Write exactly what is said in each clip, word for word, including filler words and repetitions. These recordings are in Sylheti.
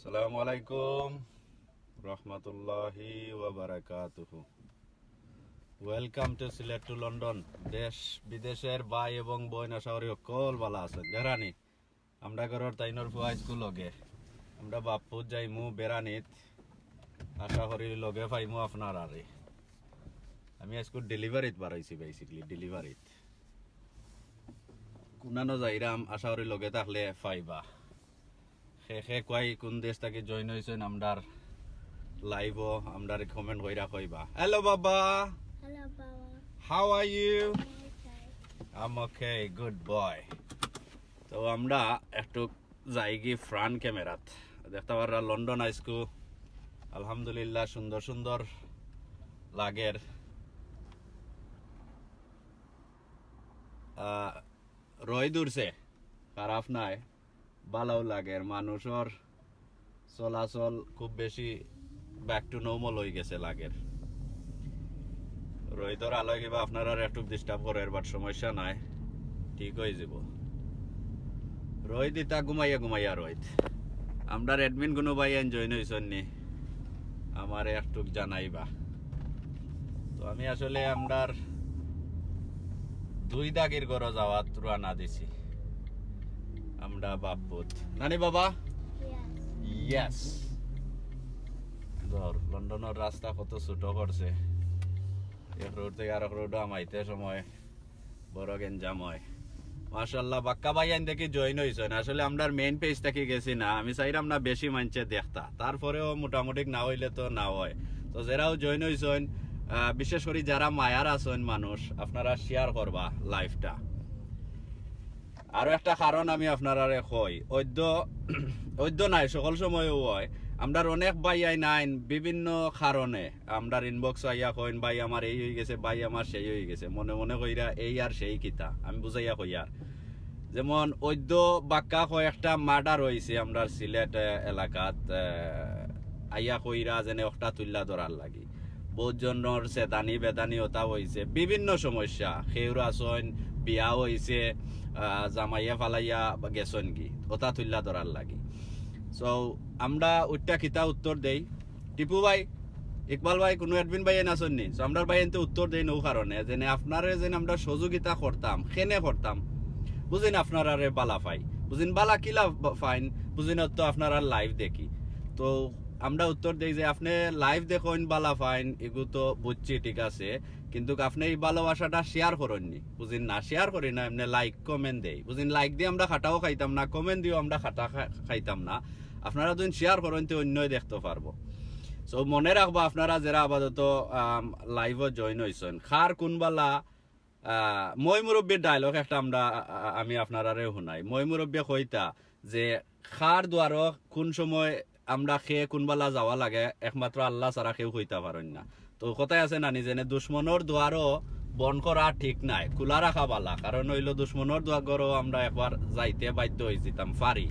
আসসালামু আলাইকুম রহমতুল্লাহি ওয়া বারাকাতুহু। Welcome to Sylhet to London. দেশ বিদেশের ভাই এবং বোন, আশা করি সকল ভালা আছইন। দেরানি, আমরা ঘরর তাইনর ফুয়া স্কুল লগে, আমরা বাপ্পুত যাইমু বেরানিত, আশা করি লগে পাইমু আপনারারে। আমি আজকে ডেলিভারিত বারইছি, বেসিক্যালি ডেলিভারিত। কুনানো যাইরাম, আশা করি লগে থাকলে পাইবা। খে খে কই কুন দেশ থাকি জয়েন অইছইন আমরার লাইভো, আমরারে কমেন্ট কইরা কইবা। হ্যালো বাবা। Hello, Baba. How are you? Okay. I'm okay, good boy. তো আমরা একটু যাইগি ফ্রন্ট ক্যামেরাত। দেখতা পাররা লন্ডন আইজকু আলহামদুলিল্লাহ সুন্দর সুন্দর লাগের। আহ, রইদ উঠছে, খারাপ নায়, ভালাও লাগের। মানুষর চলাচল খুব বেশি back to normal অইগেছে লাগের। রইদর আলোয় কিবা আপনারারে একটু ডিস্টার্ব করের, but সমস্যা নাই, ঠিক অইযিবো। রইদ ইতা ঘুমাইয়া ঘুমাইয়া রইদ। আমরার অ্যাডমিন কুনু ভাইয়াইন জয়েন অইছইন নি? আমারে একটু জানাইবা। তো আমি আসলে আমরার দুই দাগির ঘরো যাওয়াত রওয়ানা দিছি। আমরা বাপ্পুত। নানি বাবা? Yes. ইয়েস। ধর, লন্ডনর রাস্তা কত ছোট করছে। এক রোড থাকি আরক রোডো হামাইতে সময় বড় গেঞ্জাম অয়। মাশাআল্লাহ, বাক্কা ভাইয়াইন দেখি জয়েন অইছইন। আসলে আমরার মেইন পেজ থাকি গেছি না, আমি চাইরাম না বেশি মানষে দেখতা, তারপরেও মোটামুটি না অইলে তো না অয়। তো যেরাও জয়েন অইছইন, আহ, বিশেষ করি যারা মায়ার আছইন মানুষ, আপনারা শেয়ার করবা লাইভটা। আরো একটা কারণ আমি আপনারারে কই, অদ্য অদ্য নায়, সকল সময়ও অয়, আমরার অনেক ভাইয়াইন আইন বিভিন্ন কারণে আমরার ইনবক্স আইয়া কইন, "ভাই আমার এই অইগেছে, ভাই আমার সেই অইগেছে", মনে মনে কইরা এই আর সেই কিতা, আমি বুঝাইয়া কইয়ার। যেমন অদ্য বাক্কা কয়েকটা মার্ডার অইছে আমরার সিলেট, আহ, এলাকাত, আহ, আইয়া কইরা যেনে একটা তুইল্লা ধরার লাগি। বহুত জনর সেদানি বেদানি ওটা অইছে, বিভিন্ন সমস্যা, কেউর আছইন বিয়া অইছে, আহ, জামাইয়ে ফালাইয়া গেছইনগি, ওটা তুইল্লা ধরার লাগি। So আমরা উট্টা কিতা উত্তর দেই, টিপু ভাই, ইকবাল ভাই, কুনু অ্যাডমিন ভাইয়াইন আছইন নি? So আমরার ভাইয়াইন্তে উত্তর দেইন অউ কারণে যেনে আপনারে যেন আমরা সহযোগিতা করতাম, কেনে করতাম, বুঝইন আপনারারে ভালা পাই, বুঝইন ভালা কিলা বা-, পাইন, বুঝইন তো আপনারার লাইভ দেখি। তো আমরা উত্তর দেই যে আপনে লাইভ দেখইন ভালা পাইন, এগু তো বুঝছি, ঠিক আছে, কিন্তুক আপনে ই ভালোবাসাটা শেয়ার করইন নি, বুঝইন না, শেয়ার করি না, এমনে লাইক কমেন্ট দেই, বুঝইন, লাইক দি আমরা খাটাও খাইতাম না, কমেন্ট দিও আমরা খাটা খা-, খাইতাম না। আপনারা যদি শেয়ার করইন তে অইন্যয় দেখতো পারবো। So মনে রাখবা আপনারা যেরা আপাতত, আম, লাইভো জয়েন অইছইন, কার কুন ভালা, আহ, ময় মুরব্বির ডায়লগ একটা আমরা, আ-, আ-, আমি আপনারারে হুনাই। ময় মুরব্বিয়ে কইতা যে কার দুয়ারো কুন সময় আমরা কে কুন ভালা যাওয়া লাগে, একমাত্র আল্লাহ ছাড়া কেউ কইতা পারইন না। তো কথায় আছে নানি, যেনে দুশমনর দুয়ারো বন্ধ করা ঠিক নায়, খুলা রাখা ভালা, কারণ অইলো দুশমনর দুয়ারো আমরা একবার যাইতে বাধ্য অইযিতাম পারি।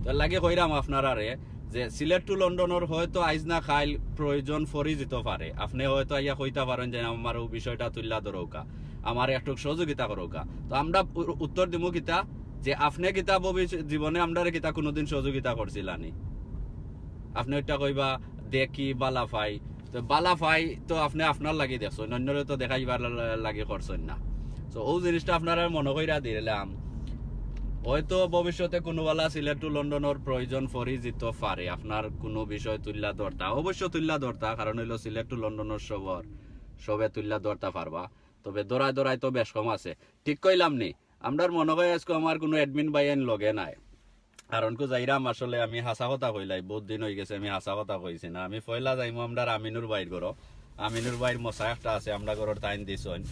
তো এর লাগি কইরাম আপনারারে যে সিলেট টু লন্ডনর হয়তো আইজ না কাইল প্রয়োজন পড়ি যিতো পারে, আপনে হয়তো আইয়া কইতা পারইন যে আমার অউ বিষয়টা তুইল্লা ধরউক্কা, আমার একটু সহযোগিতা করউক্কা। তো আমরা উ-, উত্তর দিমু কিতা যে আপনে কিতা ভবিষ্যৎ জীবনে আমরারে কিতা কুনুদিন সহযোগিতা করছিলা নি? আপনে ওইটা কইবা দেখি ভালা পাই, তো ভালা পাই তো আপনে আপনার লাগি দেখছইন, অইন্যরে তো দেখাইবার লা-, লাগি করছইন না। তো অউ জিনিসটা আপনারারে মনো কইরা দিলাম। হয়তো ভবিষ্যতে কুনু ভালা সিলেট টু লন্ডনর প্রয়োজন পড়ি যিতো পারে, আপনার কুনু বিষয় তুইল্লা ধরতা, অবশ্য তুইল্লা ধরতা, কারণ অইলো সিলেট টু লন্ডনর সবর, সবে তুইল্লা ধরতা পারবা। তবে ধরায় ধরায় তো বেশ কম আছে, ঠিক কইলাম নি? আমরার মনো কয় আইজকু আমার কুনু অ্যাডমিন ভাইয়াইন লগে নাই, কারণ কু যাইরাম আসলে আমি হাছা কথা কইলাই, বহুত দিন অইগেছে আমি হাছা কথা কইছি না। আমি পয়লা যাইমু আমরার আমিনুর ভাইর ঘরো। আমিনুর ভাইর মশা একটা আছে, আমরার ঘরর তাইন দিছইন।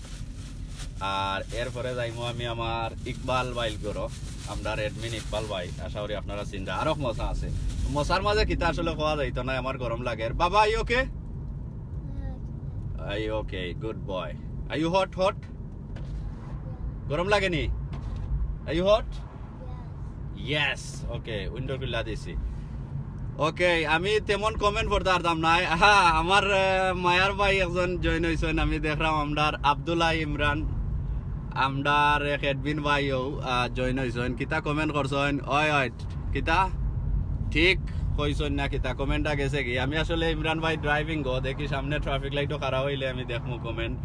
আর এরপরে যাইমু আমি আমার ইকবাল ভাইর ঘরো, আমরার অ্যাডমিন ইকবাল ভাই, আশা করি আপনারা চিনরা। আরো মশা আছে, মশার মাঝে কিতা আসলে কওয়া যাইতো না, আমার গরম লাগের। বাবা, are you okay? Are you okay? Good boy. Are you hot, hot? গরম লাগে নি? Are you hot? Yes. Okay, window খুলা দিছি। Okay, আমি তেমন কমেন্ট পড়তাম পারতাম নায়। আহা, আমার, আহ, মায়ার ভাই একজন জয়েন অইছইন, আমি দেখরাম আমরার আব্দুল্লাহ ইমরান, আমরার এক অ্যাডমিন ভাইও, আহ, জয়েন অইছইন। কিতা কমেন্ট করছইন? অয়, অয়, কিতা? ঠিক। কইছইন না কিতা, কমেন্টটা গেছে কি? আমি আসলে ইমরান ভাই ড্রাইভিং গো, দেখি সামনে ট্রাফিক লাইটও খাড়া অইলে আমি দেখমু কমেন্ট।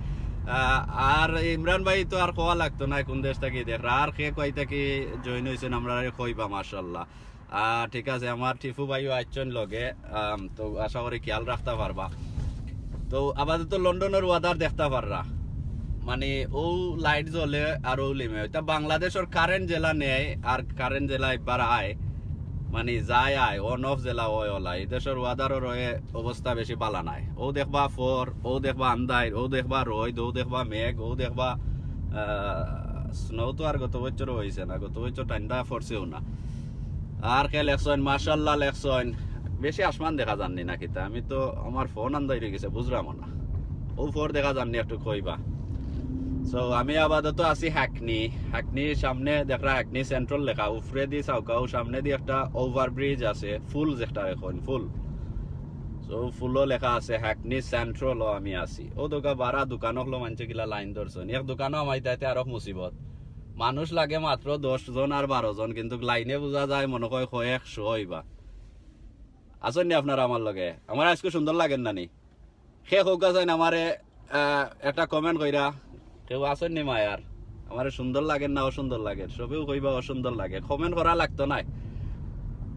আর ইমরান ভাই তো আর কওয়া লাগতো না কোন দেশ থাকি দেখরা, আর কে কই থাকি জয়েন অইছইন আমরারে কইবা, মাশাআল্লাহ। আহ, ঠিক আছে, আমার টিফু ভাইও আইছইন লগে, আম, তো আশা করি খেয়াল রাখতা পারবা। তো আপাতত লন্ডনর ওয়েদার দেখতা পাররা, মানে, ও লাইট জ্বলে আর ও লিমে। ওইটা বাংলাদেশর কারেন্ট যেলা নেয় আর কারেন্ট যেলা একবার আয়, মানে, যায় আয়, অন অফ যেলা অয় ওলা। এই দেশর ওয়েদারর অবস্থা বেশি বালা নায়। ও দেখবা ফর, ও দেখবা আন্দাইর, ও দেখবা রইদ, ও দেখবা মেঘ, ও দেখবা, আহ, স্নো তো আর গত বছরও অইছে না, গত বছর ঠান্ডা পড়ছেও না। আর কে লেখছইন, মাশাআল্লাহ লেখছইন। বেশি আসমান দেখা যাননি না কিতা? আমি তো, আমার ফোন আন্দাইর অই গেছে, বুঝরাম না। ও ফর দেখা যাননি, একটু কইবা। সো আমি আপাতত আছি হ্যাকনি। হ্যাকনির সামনে দেখরা হ্যাকনি সেন্ট্রাল লেখা, উপরেদি চাউকাও, সামনেদি একটা ওভারব্রিজ আছে, ফুল যেটা এখন ফুল। সো ফুলও লেখা আছে হ্যাকনি সেন্ট্রালও আমি আছি। ও দোকা বারা দোকান অকলো মানছে কিলা লাইন ধরছইন। এক দোকানও আমার তাইতে আরো মুসিবত। মানুষ লাগে মাত্র দশ জন আর বারো জন, কিন্তু লাইনে বুঝা যায় মনে হয় কয়েকশো অইবা। আছইন নি আপনারা আমার লগে? আমার আজকে সুন্দর লাগের না নি? কে কউক্কা চাইন আমারে, আহ, একটা কমেন্ট কইরা। কেউ আছইন নি মায়ার? আমারে সুন্দর লাগের না অসুন্দর লাগের? সবেউ কইবা অসুন্দর লাগে, কমেন্ট করা লাগতো নায়।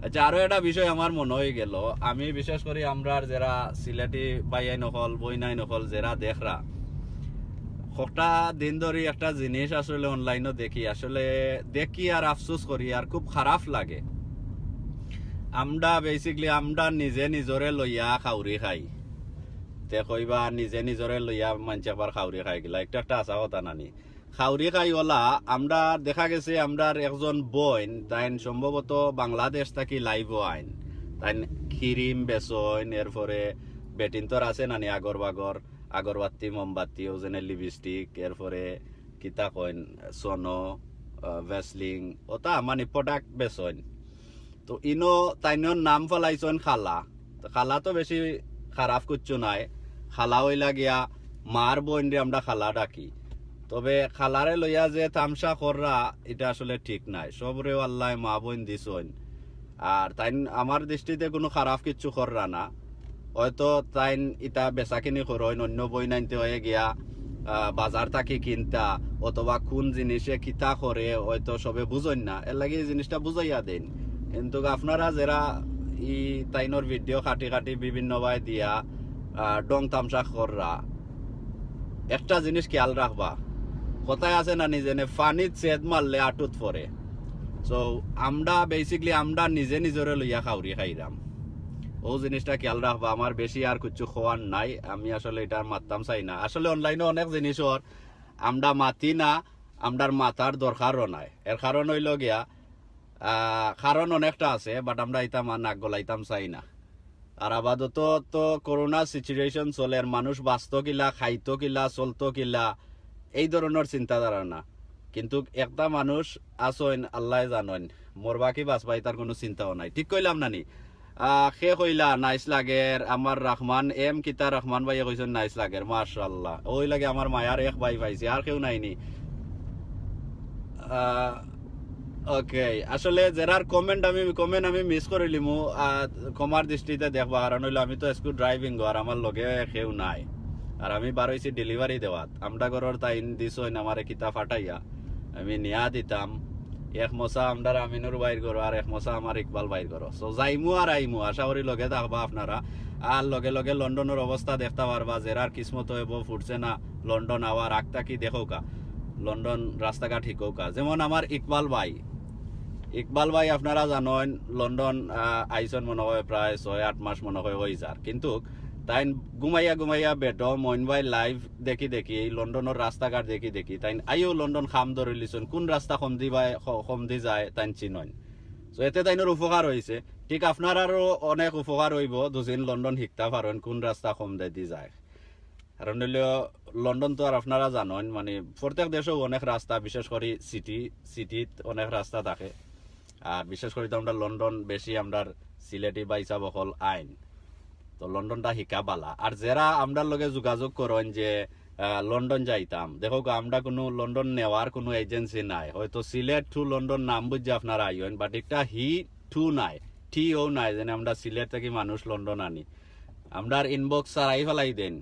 আচ্ছা, আরো একটা বিষয় আমার মনে অই গেল, আমি বিশেষ করি আমরার যেরা সিলেটি ভাইয়াইন অকল, বইনাইন অকল, যেরা দেখরা, কটা দিন ধরি একটা জিনিস আসলে অনলাইনও দেখি, আসলে দেখি আর আফসোস করি আর খুব খারাপ লাগে। আমরা বেসিক্যালি আমরা নিজে নিজরে লইয়া খাউরি খাই। তে কইবা নিজে নিজরে লইয়া মানষে একবার খাউরি খাই গিলা, একটা একটা আশা কথা নানি। খাউরি খাই ওলা, আমরা দেখা গেছে আমরার একজন বইন, তাইন সম্ভবত বাংলাদেশ থাকি লাইভও আইন, তাইন ক্রিম বেচইন, এরপরে বেটিন্তর আছে নানি আগর বাগর, আগরবাতি, মোমবাতি, ওজনে লিপস্টিক, এরপরে কিতা কইন, সোনো, আহ, ভেসলিন, ওটা মানে প্রোডাক্ট বেচইন। তো ইনো তাইনর নাম ফালাইছইন খালা। তো খালা তো বেশি খারাপ কিচ্ছু নাই, খালা অইলা গিয়া মার বইনরে আমরা খালা ডাকি। তবে খালারে লইয়া যে তামশা কররা, এটা আসলে ঠিক নাই। সবরেও আল্লায় মা বইন দিছইন। আর তাইন আমার দৃষ্টিতে কুনু খারাপ কিচ্ছু কররা না। হয়তো তাইন ইতা বেচাকিনি করইন, অন্য বইনাইন্তে অইয়া গিয়া, আহ, বাজার থাকি কিনতা, অথবা কুন জিনিসে কিতা করে হয়তো সবে বুঝইন না, এরলাগি এই জিনিসটা বুঝাইয়া দেইন। কিন্তু আপনারা যেরা ই তাইনর ভিডিও কাটি কাটি বিভিন্নবায় দিয়া, আহ, ঢং তামশা কররা, একটা জিনিস খেয়াল রাখবা, কথায় আছে নানি, যেনে পানিত ছেদ মারলে আটুত পড়ে। So আমরা বেসিক্যালি আমরা নিজে নিজরে লইয়া খাউরি খাইরাম। ও জিনিসটা খেয়াল রাখবা, আমার বেশি আর কিচ্ছু কওয়ার নাই। আমি আসলে ইটা আর মাততাম চাই না। আসলে অনলাইনো অনেক জিনিস অর, আমরা মাতি না, আমরার মাতার দরকারও নাই। এর কারণ অইলো গিয়া, আহ, কারণ অনেকটা আছে, but আমরা ইতা মা-, নাক গলাইতাম চাই না। আর আপাতত তো করোনা সিচুয়েশন চলের, মানুষ বাঁচতো কিলা, খাইতো কিলা, চলতো কিলা, এই ধরনর চিন্তাধারা না। কিন্তু একটা মানুষ আছইন, আল্লায় জানইন, মরবা কি বাঁচবা, ইতার কুনু চিন্তাও নাই। ঠিক কইলাম নানি? আহ, কে কইলা নাইস লাগের? আমার রহমান এম কিতা রহমান ভাইয়ে কইছইন নাইস লাগের, মাশাআল্লাহ। ওই লাগে আমার মায়ার এক ভাই পাইছি, আর কেউ নাইনি। আহ, ওকে, আসলে যেরার কমেন্ট আমি, কমেন্ট আমি মিস করিলিমু, আহ, ক্ষমার দৃষ্টিতে দেখবা, কারণ অইলো আমি তো স্কুল ড্রাইভিং গো, আর আমার লগে কেউ নাই, আর আমি বারইছি ডেলিভারি দেওয়াত। আমরা ঘরর তাইন দিছইন আমারে কিতা ফাটাইয়া, আমি নিয়া দিতাম। এক মশা আমরার আমিনুর ভাইর ঘরো, আর এক মশা আমার ইকবাল ভাইর ঘরো। So যাইমু আর আইমু, আশা করি লগে থাকবা আপনারা। আর লগে লগে লন্ডনর অবস্থা দেখতা পারবা, যেরার কিসমত অইবো ফুটছে না লন্ডন আওয়ার, আগ থাকি দেখউক্কা, লন্ডন রাস্তাঘাট হিকউক্কা। যেমন আমার ইকবাল ভাই, ইকবাল ভাই আপনারা জানইন লন্ডন, আহ, আইছইন মনে হয় প্রায় ছয় আট মাস মনে হয় অই যার, কিন্তু তাইন ঘুমাইয়া ঘুমাইয়া বেটো মইন ভাই লাইভ দেখি দেখি, এই লন্ডনর রাস্তাঘাট দেখি দেখি, তাইন আইও লন্ডন কাম ধরিলিছইন, কুন রাস্তা কমদি বায়, ক-, কমদি যায়, তাইন চিনইন। So, এতে তাইনর উপকার অইছে। ঠিক আপনারারও অনেক উপকার অইবো, দুদিন লন্ডন হিকতা পারইন, কুন রাস্তা কমদিদি যায়। কারণ অইলো, লন্ডন তো আর আপনারা জানইন, মানে, প্রত্যেক দেশেও অনেক রাস্তা, বিশেষ করি সিটি, সিটিত অনেক রাস্তা থাকে। আর বিশেষ করি তো আমরা লন্ডন বেশি, আমরার সিলেটি ভাইসাব অকল আইন। তো লন্ডনটা হিকা বালা। আর যেরা আমরার লগে যোগাযোগ করইন যে, আহ, লন্ডন যাইতাম, দেখউক্কা, আমরা কুনু লন্ডন নেওয়ার কুনু এজেন্সি নাই। হয়তো সিলেট to লন্ডন নাম বুঝিয়া আপনারা আইন, but একটা হি to নাই। চিঠিও নাই যেন আমরা সিলেট থাকি মানুষ লন্ডন আনি। আমরার ইনবক্স সারাই ফালাই দেন,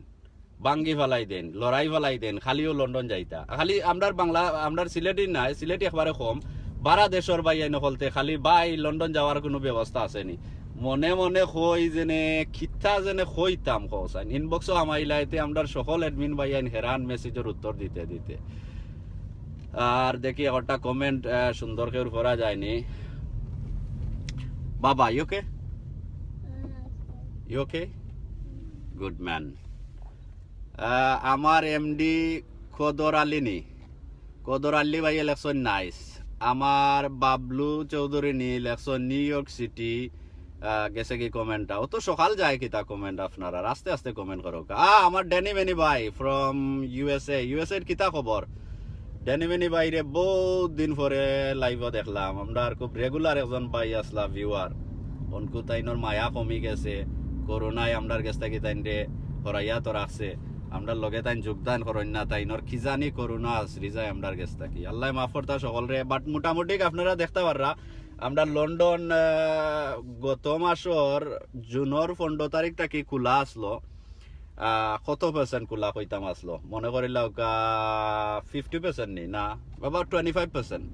ভাঙ্গি ফালাই দেন, লড়াই ফালাই দেন, খালিও লন্ডন যাইতা। খালি আমরার বাংলা, আমরার সিলেটি নাই, সিলেটি একবারে কম। বারা দেশর ভাইয়াইন অকলতে খালি ভাই লন্ডন যাওয়ার কুনু ব্যবস্থা আছে নি? মনে মনে কই যেনে, কিতা যেনে কইতাম কও চাইন। ইনবক্সও হামাইলাইতে আমরার সকল অ্যাডমিন ভাইয়াইন হেরান মেসেজর উত্তর দিতে দিতে। আর দেখি একটা কমেন্ট সুন্দর কেউর করা যায়নি। বাবা, you okay? You okay? Good man. আমার এমডি কদর আলী নি, কদর আলী ভাইয়ে লেখছইন নাইস। আমার বাবলু চৌধুরী নি লেখছইন নিউ ইয়র্ক সিটি। গেছে কি কমেন্টটা? অত সকাল যায় কিতা কমেন্ট আপনারা? আস্তে আস্তে কমেন্ট করো। আ, আমার ড্যানি ম্যানি ভাই ফ্রম ইউএসএ। ইউএসএ র কিতা খবর? ড্যানি ম্যানি ভাইরে বহুত দিন পরে লাইভও দেখলাম। আমরার খুব রেগুলার একজন ভাই আসলা ভিউয়ার। অনকু তাইনর মায়া কমি গেছে, করোনায় আমরার গেছ থাকি তাইনরে হরাইয়া তো রাখছে। আমরার লগে তাইন যোগদান করইন না, তাইনর কি জানি করোনা আছরি যায় আমরার গেছ থাকি। আল্লায় মাফ করতা সকলরে। বাট মোটামুটি আপনারা দেখতা পাররা, আমরার লন্ডন, আহ, গত মাসর জুনর পনেরো তারিখ থাকি খোলা আছলো। আহ, কত পার্সেন্ট খোলা কইতাম আছলো? মনে করিলাউক্কা ফিফটি পার্সেন্ট নি না, about টোয়েন্টি ফাইভ পার্সেন্ট।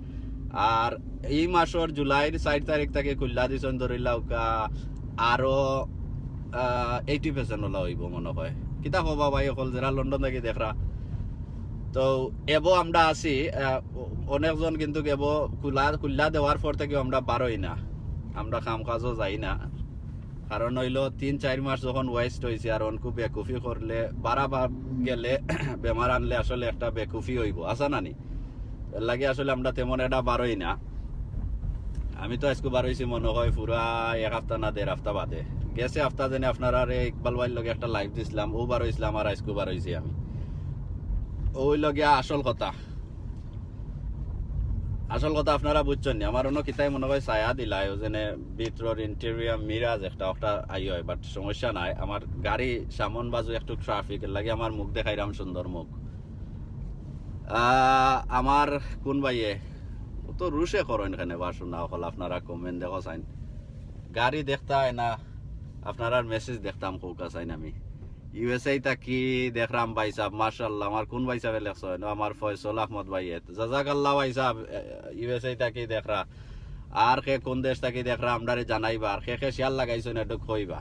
আর ই মাসর জুলাইর চাইর তারিখ থাকি খুল্লা দিছইন ধরিলাউক্কা আরো, আহ, এইটি পার্সেন্ট অলা অইবো মনে অয়। কিতা কও বা ভাই অকল যেরা লন্ডন থাকি দেখরা? তো এবো আমরা আছি, আহ, অনেকজন কিন্তু এবো খুলা, খুল্লা দেওয়ার পর থাকিও আমরা বারই না, আমরা কাম কাজও যাই না। কারণ অইলো তিন চাইর মাস যখন ওয়েস্ট অইছে আর অনকু বেকুফি করলে, বারা বা-, গেলে বেমার আনলে আসলে একটা বেকুফি অইবো, আছা না নি? এর লাগি আসলে আমরা তেমন একটা বারই না। আমি তো আইজকু বারইছি মনে অয় পুরা এক হাপ্তা না দেড় হাপ্তা বাদে। গেছে হাপ্তা যেনে আপনারারে ইকবাল ভাইর লগে একটা লাইভ দিছলাম, অউ বারইছলাম আর আইজকু বারইছি আমি। অউ অইলো গিয়া আসল কথা। আসল কথা আপনারা বুঝছইন নি, আমার অনো কিতায় মনে অয় ছায়া দিলায়, অউ যেনে ভিতরর ইন্টেরিয়র মিরাজ একটা, একটা আই অয়, বাট সমস্যা নাই। আমার গাড়ি সামন বাজু একটু ট্রাফিক, এর লাগি আমার মুখ দেখাইরাম সুন্দর মুখ। আহ, আমার কুন ভাইয়ে? অত রুশে করইন কেনে বা শুনা অকল আপনারা কমেন্ট দেখো চাইন। গাড়ি দেখতায় না, আপনারার মেসেজ দেখতাম কউক্কা চাইন আমি। ইউএসএ থাকি দেখরাম ভাই সাহেব, মাশাআল্লাহ, আমার কুন ভাই সাহেবে লেখছইন? অউ আমার ফয়সল আহমদ ভাইয়ে। জাজাকাল্লাহ ভাই সাহেব, এ, ইউএসএ থাকি দেখরা। আর কে কুন দেশ থাকি দেখরা আমরারে জানাইবা, আর কে কে শেয়ার লাগাইছইন একটু কইবা।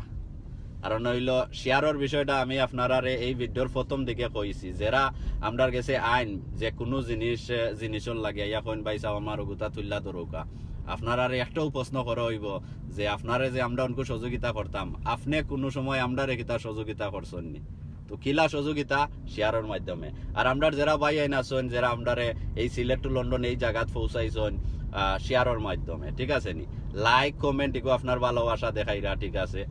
কারণ অইলো শেয়ারর বিষয়টা আমি আপনারারে এই ভিডিওর প্রথম দিকে কইছি, যেরা আমরার গেছে আইন যে কুনু জিনিস, এ, জিনিসর লাগি আইয়া কইন ভাই সাহেব আমার অগুতা তুল্লা ধরউক্কা। আপনারারে একটাউ প্রশ্ন করা অইবো যে আপনারে যে আমরা অনকু সহযোগিতা করতাম, আপনে কুনু সময় আমরারে কিতা সহযোগিতা করছইন নি? তো কিলা সহযোগিতা? শেয়ারর মাধ্যমে। আর আমরার যেরা ভাইয়াইন আছইন, যেরা আমরারে এই সিলেট টু লন্ডন এই জাগাত পৌঁছাইছইন, আহ, শেয়ারর মাধ্যমে, ঠিক আছে নি? লাইক, কমেন্ট, ইগু আপনার ভালোবাসা দেখাইরা, ঠিক আছে?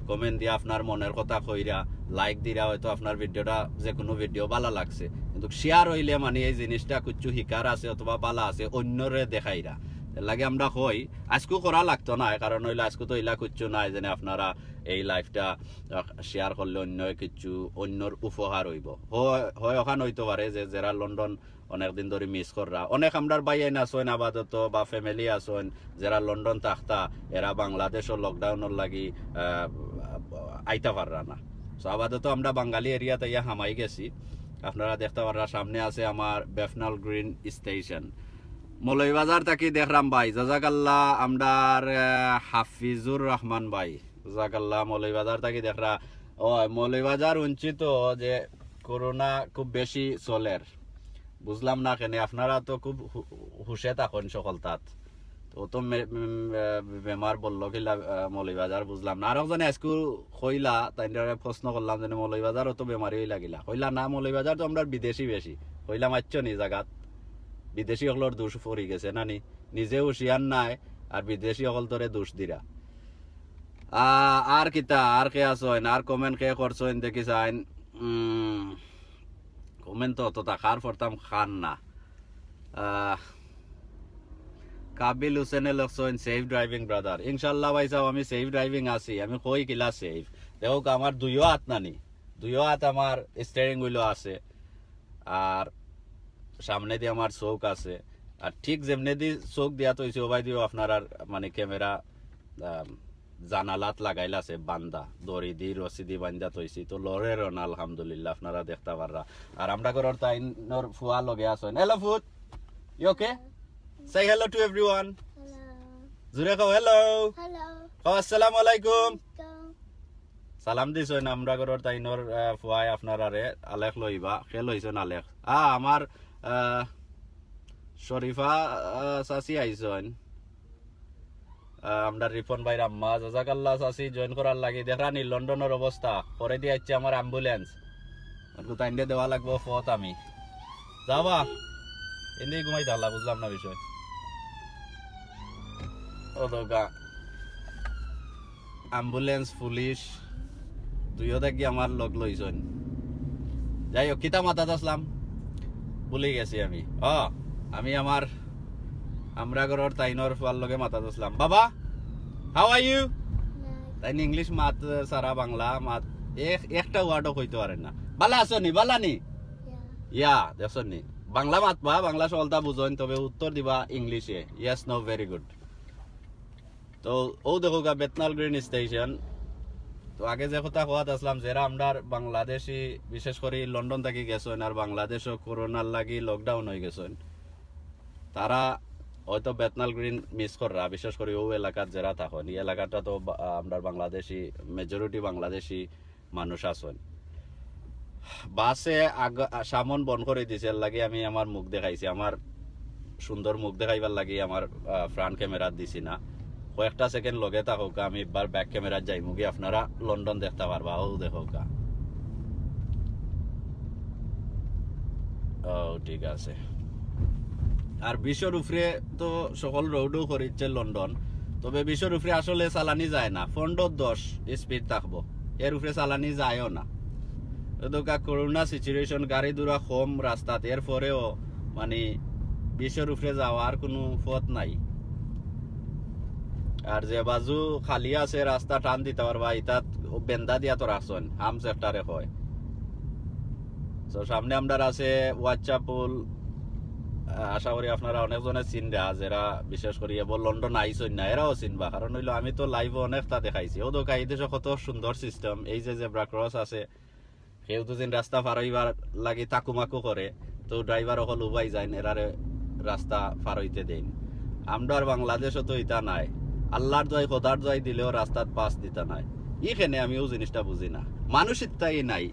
কমেন্ট দিয়া আপনার মনের কথা কইরা, লাইক দিরা, হয়তো আপনার ভিডিওটা, যে কুনু ভিডিও ভালা লাগছে, কিন্তু শেয়ার অইলে মানে এই জিনিসটা কুচ্ছু হিকার আছে অথবা ভালা আছে, অইন্যরে দেখাইরা। এর লাগি আমরা কই, আইজকু করা লাগতো না, কারণ অইলো আইজকু তো ইলা কুচ্ছু নাই, যেনে আপনারা এই লাইভটা, আহ, শেয়ার করলে অইন্য কিচ্ছু, অইন্যর উপকার অইবো। হয়, হয় অখান অইতো পারে যে যেরা লন্ডন অনেক দিন ধরি মিস কররা, অনেক আমরার ভাইয়াইন আছইন আপাতত বা ফ্যামিলি আছইন, যেরা লন্ডন থাকতা, এরা বাংলাদেশো লকডাউনর লাগি, আহ, আইতা পাররা না। So আপাতত আমরা বাঙালি এরিয়াত আইয়া হামাই গেছি। আপনারা দেখতা পাররা সামনে আছে আমার বেফনাল গ্রিন স্টেশন। মৌলভীবাজার থাকি দেখরাম ভাই, জাজাকাল্লাহ, আমরার, আহ, হাফিজুর রহমান ভাই, জাজাকাল্লাহ, মৌলভীবাজার থাকি দেখরা। অয়, মৌলভীবাজার হুনছি তো যে করোনা খুব বেশি চলের। বুঝলাম না কেনে, আপনারা তো খুব হু-, হুশে থাকইন সকলতাত। তো, তো মে-, উম, আহ, বেমার বললো কিলা, আহ, মৌলভীবাজার বুঝলাম না। আরক জনে আইজকু কইলা, তাইনরে প্রশ্ন করলাম যে মৌলভীবাজারও তো বেমারি অইলা কিলা। কইলা না, মৌলভীবাজার তো আমরার বিদেশি বেশি। কইলাম আইচ্ছ নি জাগাত? বিদেশি অকলর দোষ পড়ি গেছে না নি? নিজে হুশিয়ার নায়, আর বিদেশি অকলতরে দোষ দিরা। আহ, আর কিতা, আর কে আছইন, আর কমেন্ট কে করছইন দেখি চাইন। উম, কমেন্ট তো অততা কার পড়তাম কার না। আহ, কাবিল হোসেনে লেখছইন, "Safe driving, brother।" ইনশাআল্লাহ ভাই সাহেব, আমি সেফ ড্রাইভিং আছি। আমি কই কিলা সেফ? দেখউক্কা, আমার দুইও আত নানি, দুইও আত আমার স্টিয়ারিং হুইলো আছে, আর সামনেদি আমার চউখ আছে, আর ঠিক যেমনেদি চউখ দিয়া থইছি, অবায়দিও আপনারার মানে ক্যামেরা, আম, জানালাত লাগাইল আছে বান্দা, দড়ি দি রশি দি বান্দা থইছি, তো লড়েরও না, আলহামদুলিল্লাহ, আপনারা দেখতা পাররা। আর আমরার ঘরর তাইনর ফুয়া লগে আছইন। Hello ফুত, you okay? Say hello to everyone. জুরে কও hello. Hello. কও আসসালামু আলাইকুম. সালাম দিছইন আমরার ঘরর তাইনর, আহ, ফুয়ায় আপনারারে। আলেখ লইবা, খেল হইছইন আলেখ। আ, আমার, আহ, শরীফা, আহ, চাচি আইছইন। আহ, আমরার রিপন ভাইর আম্মা, জাজাকাল্লাহ চাচি join করার লাগি। দেখরা নি লন্ডনর অবস্থা, পরে দি আইছে আমার ambulance। আর কোথায় ইন্দে দেওয়া লাগবো ফত আমি। যাবা? ইন্দে ঘুমাই থাকলা, বুঝলাম না বিষয়। ও দোকা। Ambulance, পুলিশ, দুইও দেখি আমার লগ লইছইন। যাই হোক, কিতা মাতাত আছলাম? ভুলি গেছি আমি। অ, আমি আমার, আমরার ঘরর তাইনর ফুয়ার লগে মাতাত আছলাম। বাবা, how are you? তাইন ইংলিশ মাত ছাড়া বাংলা মাত এক-, একটা ওয়ার্ডও কইতে পারেন না। বালা আছো নি? বালা নি? ইয়া, দেখছো নি? বাংলা মাতবা, বাংলা সলতা বুঝইন, তবে উত্তর দিবা ইংলিশে। Yes, no, very good. তো ও দেখউক্কা বেতনাল গ্রিন স্টেশন। তো আগে যে কথা কওয়াত আছলাম, যেরা আমরার বাংলাদেশি, বিশেষ করি লন্ডন থাকি গেছইন আর বাংলাদেশও করোনার লাগি lockdown হই গেছইন, তারা হয়তো বেতনাল গ্রিন মিস কররা, বিশেষ করি ও এলাকাত যেরা থাকইন। এই এলাকাটা তো বা-, আমরার বাংলাদেশি, majority বাংলাদেশি মানুষ আছইন। বাসে আগ-, সামন বন্ধ করি দিছে, এর লাগি আমি আমার মুখ দেখাইছি, আমার সুন্দর মুখ দেখাইবার লাগি আমার, আহ, front camera দিছি না। কয়েকটা second লগে থাকউক্কা, আমি একবার back camera যাইমুগি, আপনারা লন্ডন দেখতা পারবা। ও দেখউক্কা। ও, ঠিক আছে। আর বিশর উপরে তো সকল রোডও করিচ্ছে লন্ডন, তবে বিশর উপরে আসলে চালানি যায় না, পনেরো দশ speed থাকবো, এর উপরে চালানি যায়ও না। এদিকে করোনা situation, গাড়ি ঘোড়া কম রাস্তাত, এরপরেও মানে বিশর উপরে যাওয়ার কোনো পথ নাই। আর যে বাজু খালি আছে রাস্তা টান দিতা পারবা, ইতাত বেন্দা দিয়া তো রাখছইন, হাম সেক্টরে হয়। তো সামনে আমরার আছে হোয়াইটচ্যাপেল, আহ, আশা করি আপনারা অনেকজনে চিনরা, যেরা বিশেষ করি এবার লন্ডন আইছইন না, এরাও চিনবা। কারণ হইলো আমি তো live-ও অনেকটা দেখাইছি। ও দোকা, এই দেশে কত সুন্দর system, এই যে zebra cross আছে, কেউ তো যেন রাস্তা পার হইবার লাগি তাকুমাকু করে, তো driver অকল উবাই যাইন, এরারে রাস্তা পার হইতে দেইন। আমরার বাংলাদেশও তো ইতা নাই, আল্লাহর দোয়াই, খোদার দোয়াই দিলেও রাস্তাত পাস দিতা নাই। ইখানে আমি ও জিনিসটা বুঝি না, মানুষ ইত্তাই নাই।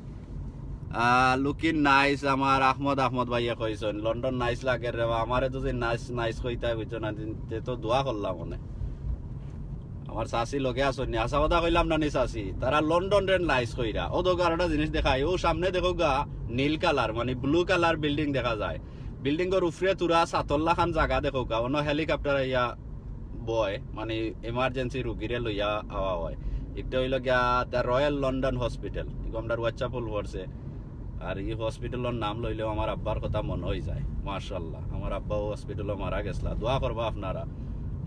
আহ, looking nice, আমার আহমদ, আহমদ ভাইয়ে কইছইন, "লন্ডন nice লাগে রে বা।" আমারে তো যে nice, nice কইতায়, বুঝছো না, তে তো দোয়া করলাম মনে। আমার চাচি লগে আছইন নি, হাছা কথা কইলাম না নি চাচি? তারা লন্ডনরে nice কইরা। ও দোকা আরোটা জিনিস দেখাই, ও সামনে দেখউক্কা নীল colour, মানে blue colour building দেখা যায়। Building-র উপরে তুরা সাতর লাখান জাগা দেখউক্কা, অনো helicopter আইয়া বয়, মানে emergency রুগীরে লইয়া আওয়া হয়। একটা হইলো গিয়া The Royal London Hospital, ইগু আমরার হোয়াইটচ্যাপেল পড়ছে। আর ই hospital-র নাম লইলেও আমার আব্বার কথা মনে হই যায়। মাশাআল্লাহ, আমার আব্বাও hospital-ও মারা গেছলা। দোয়া করবা আপনারা,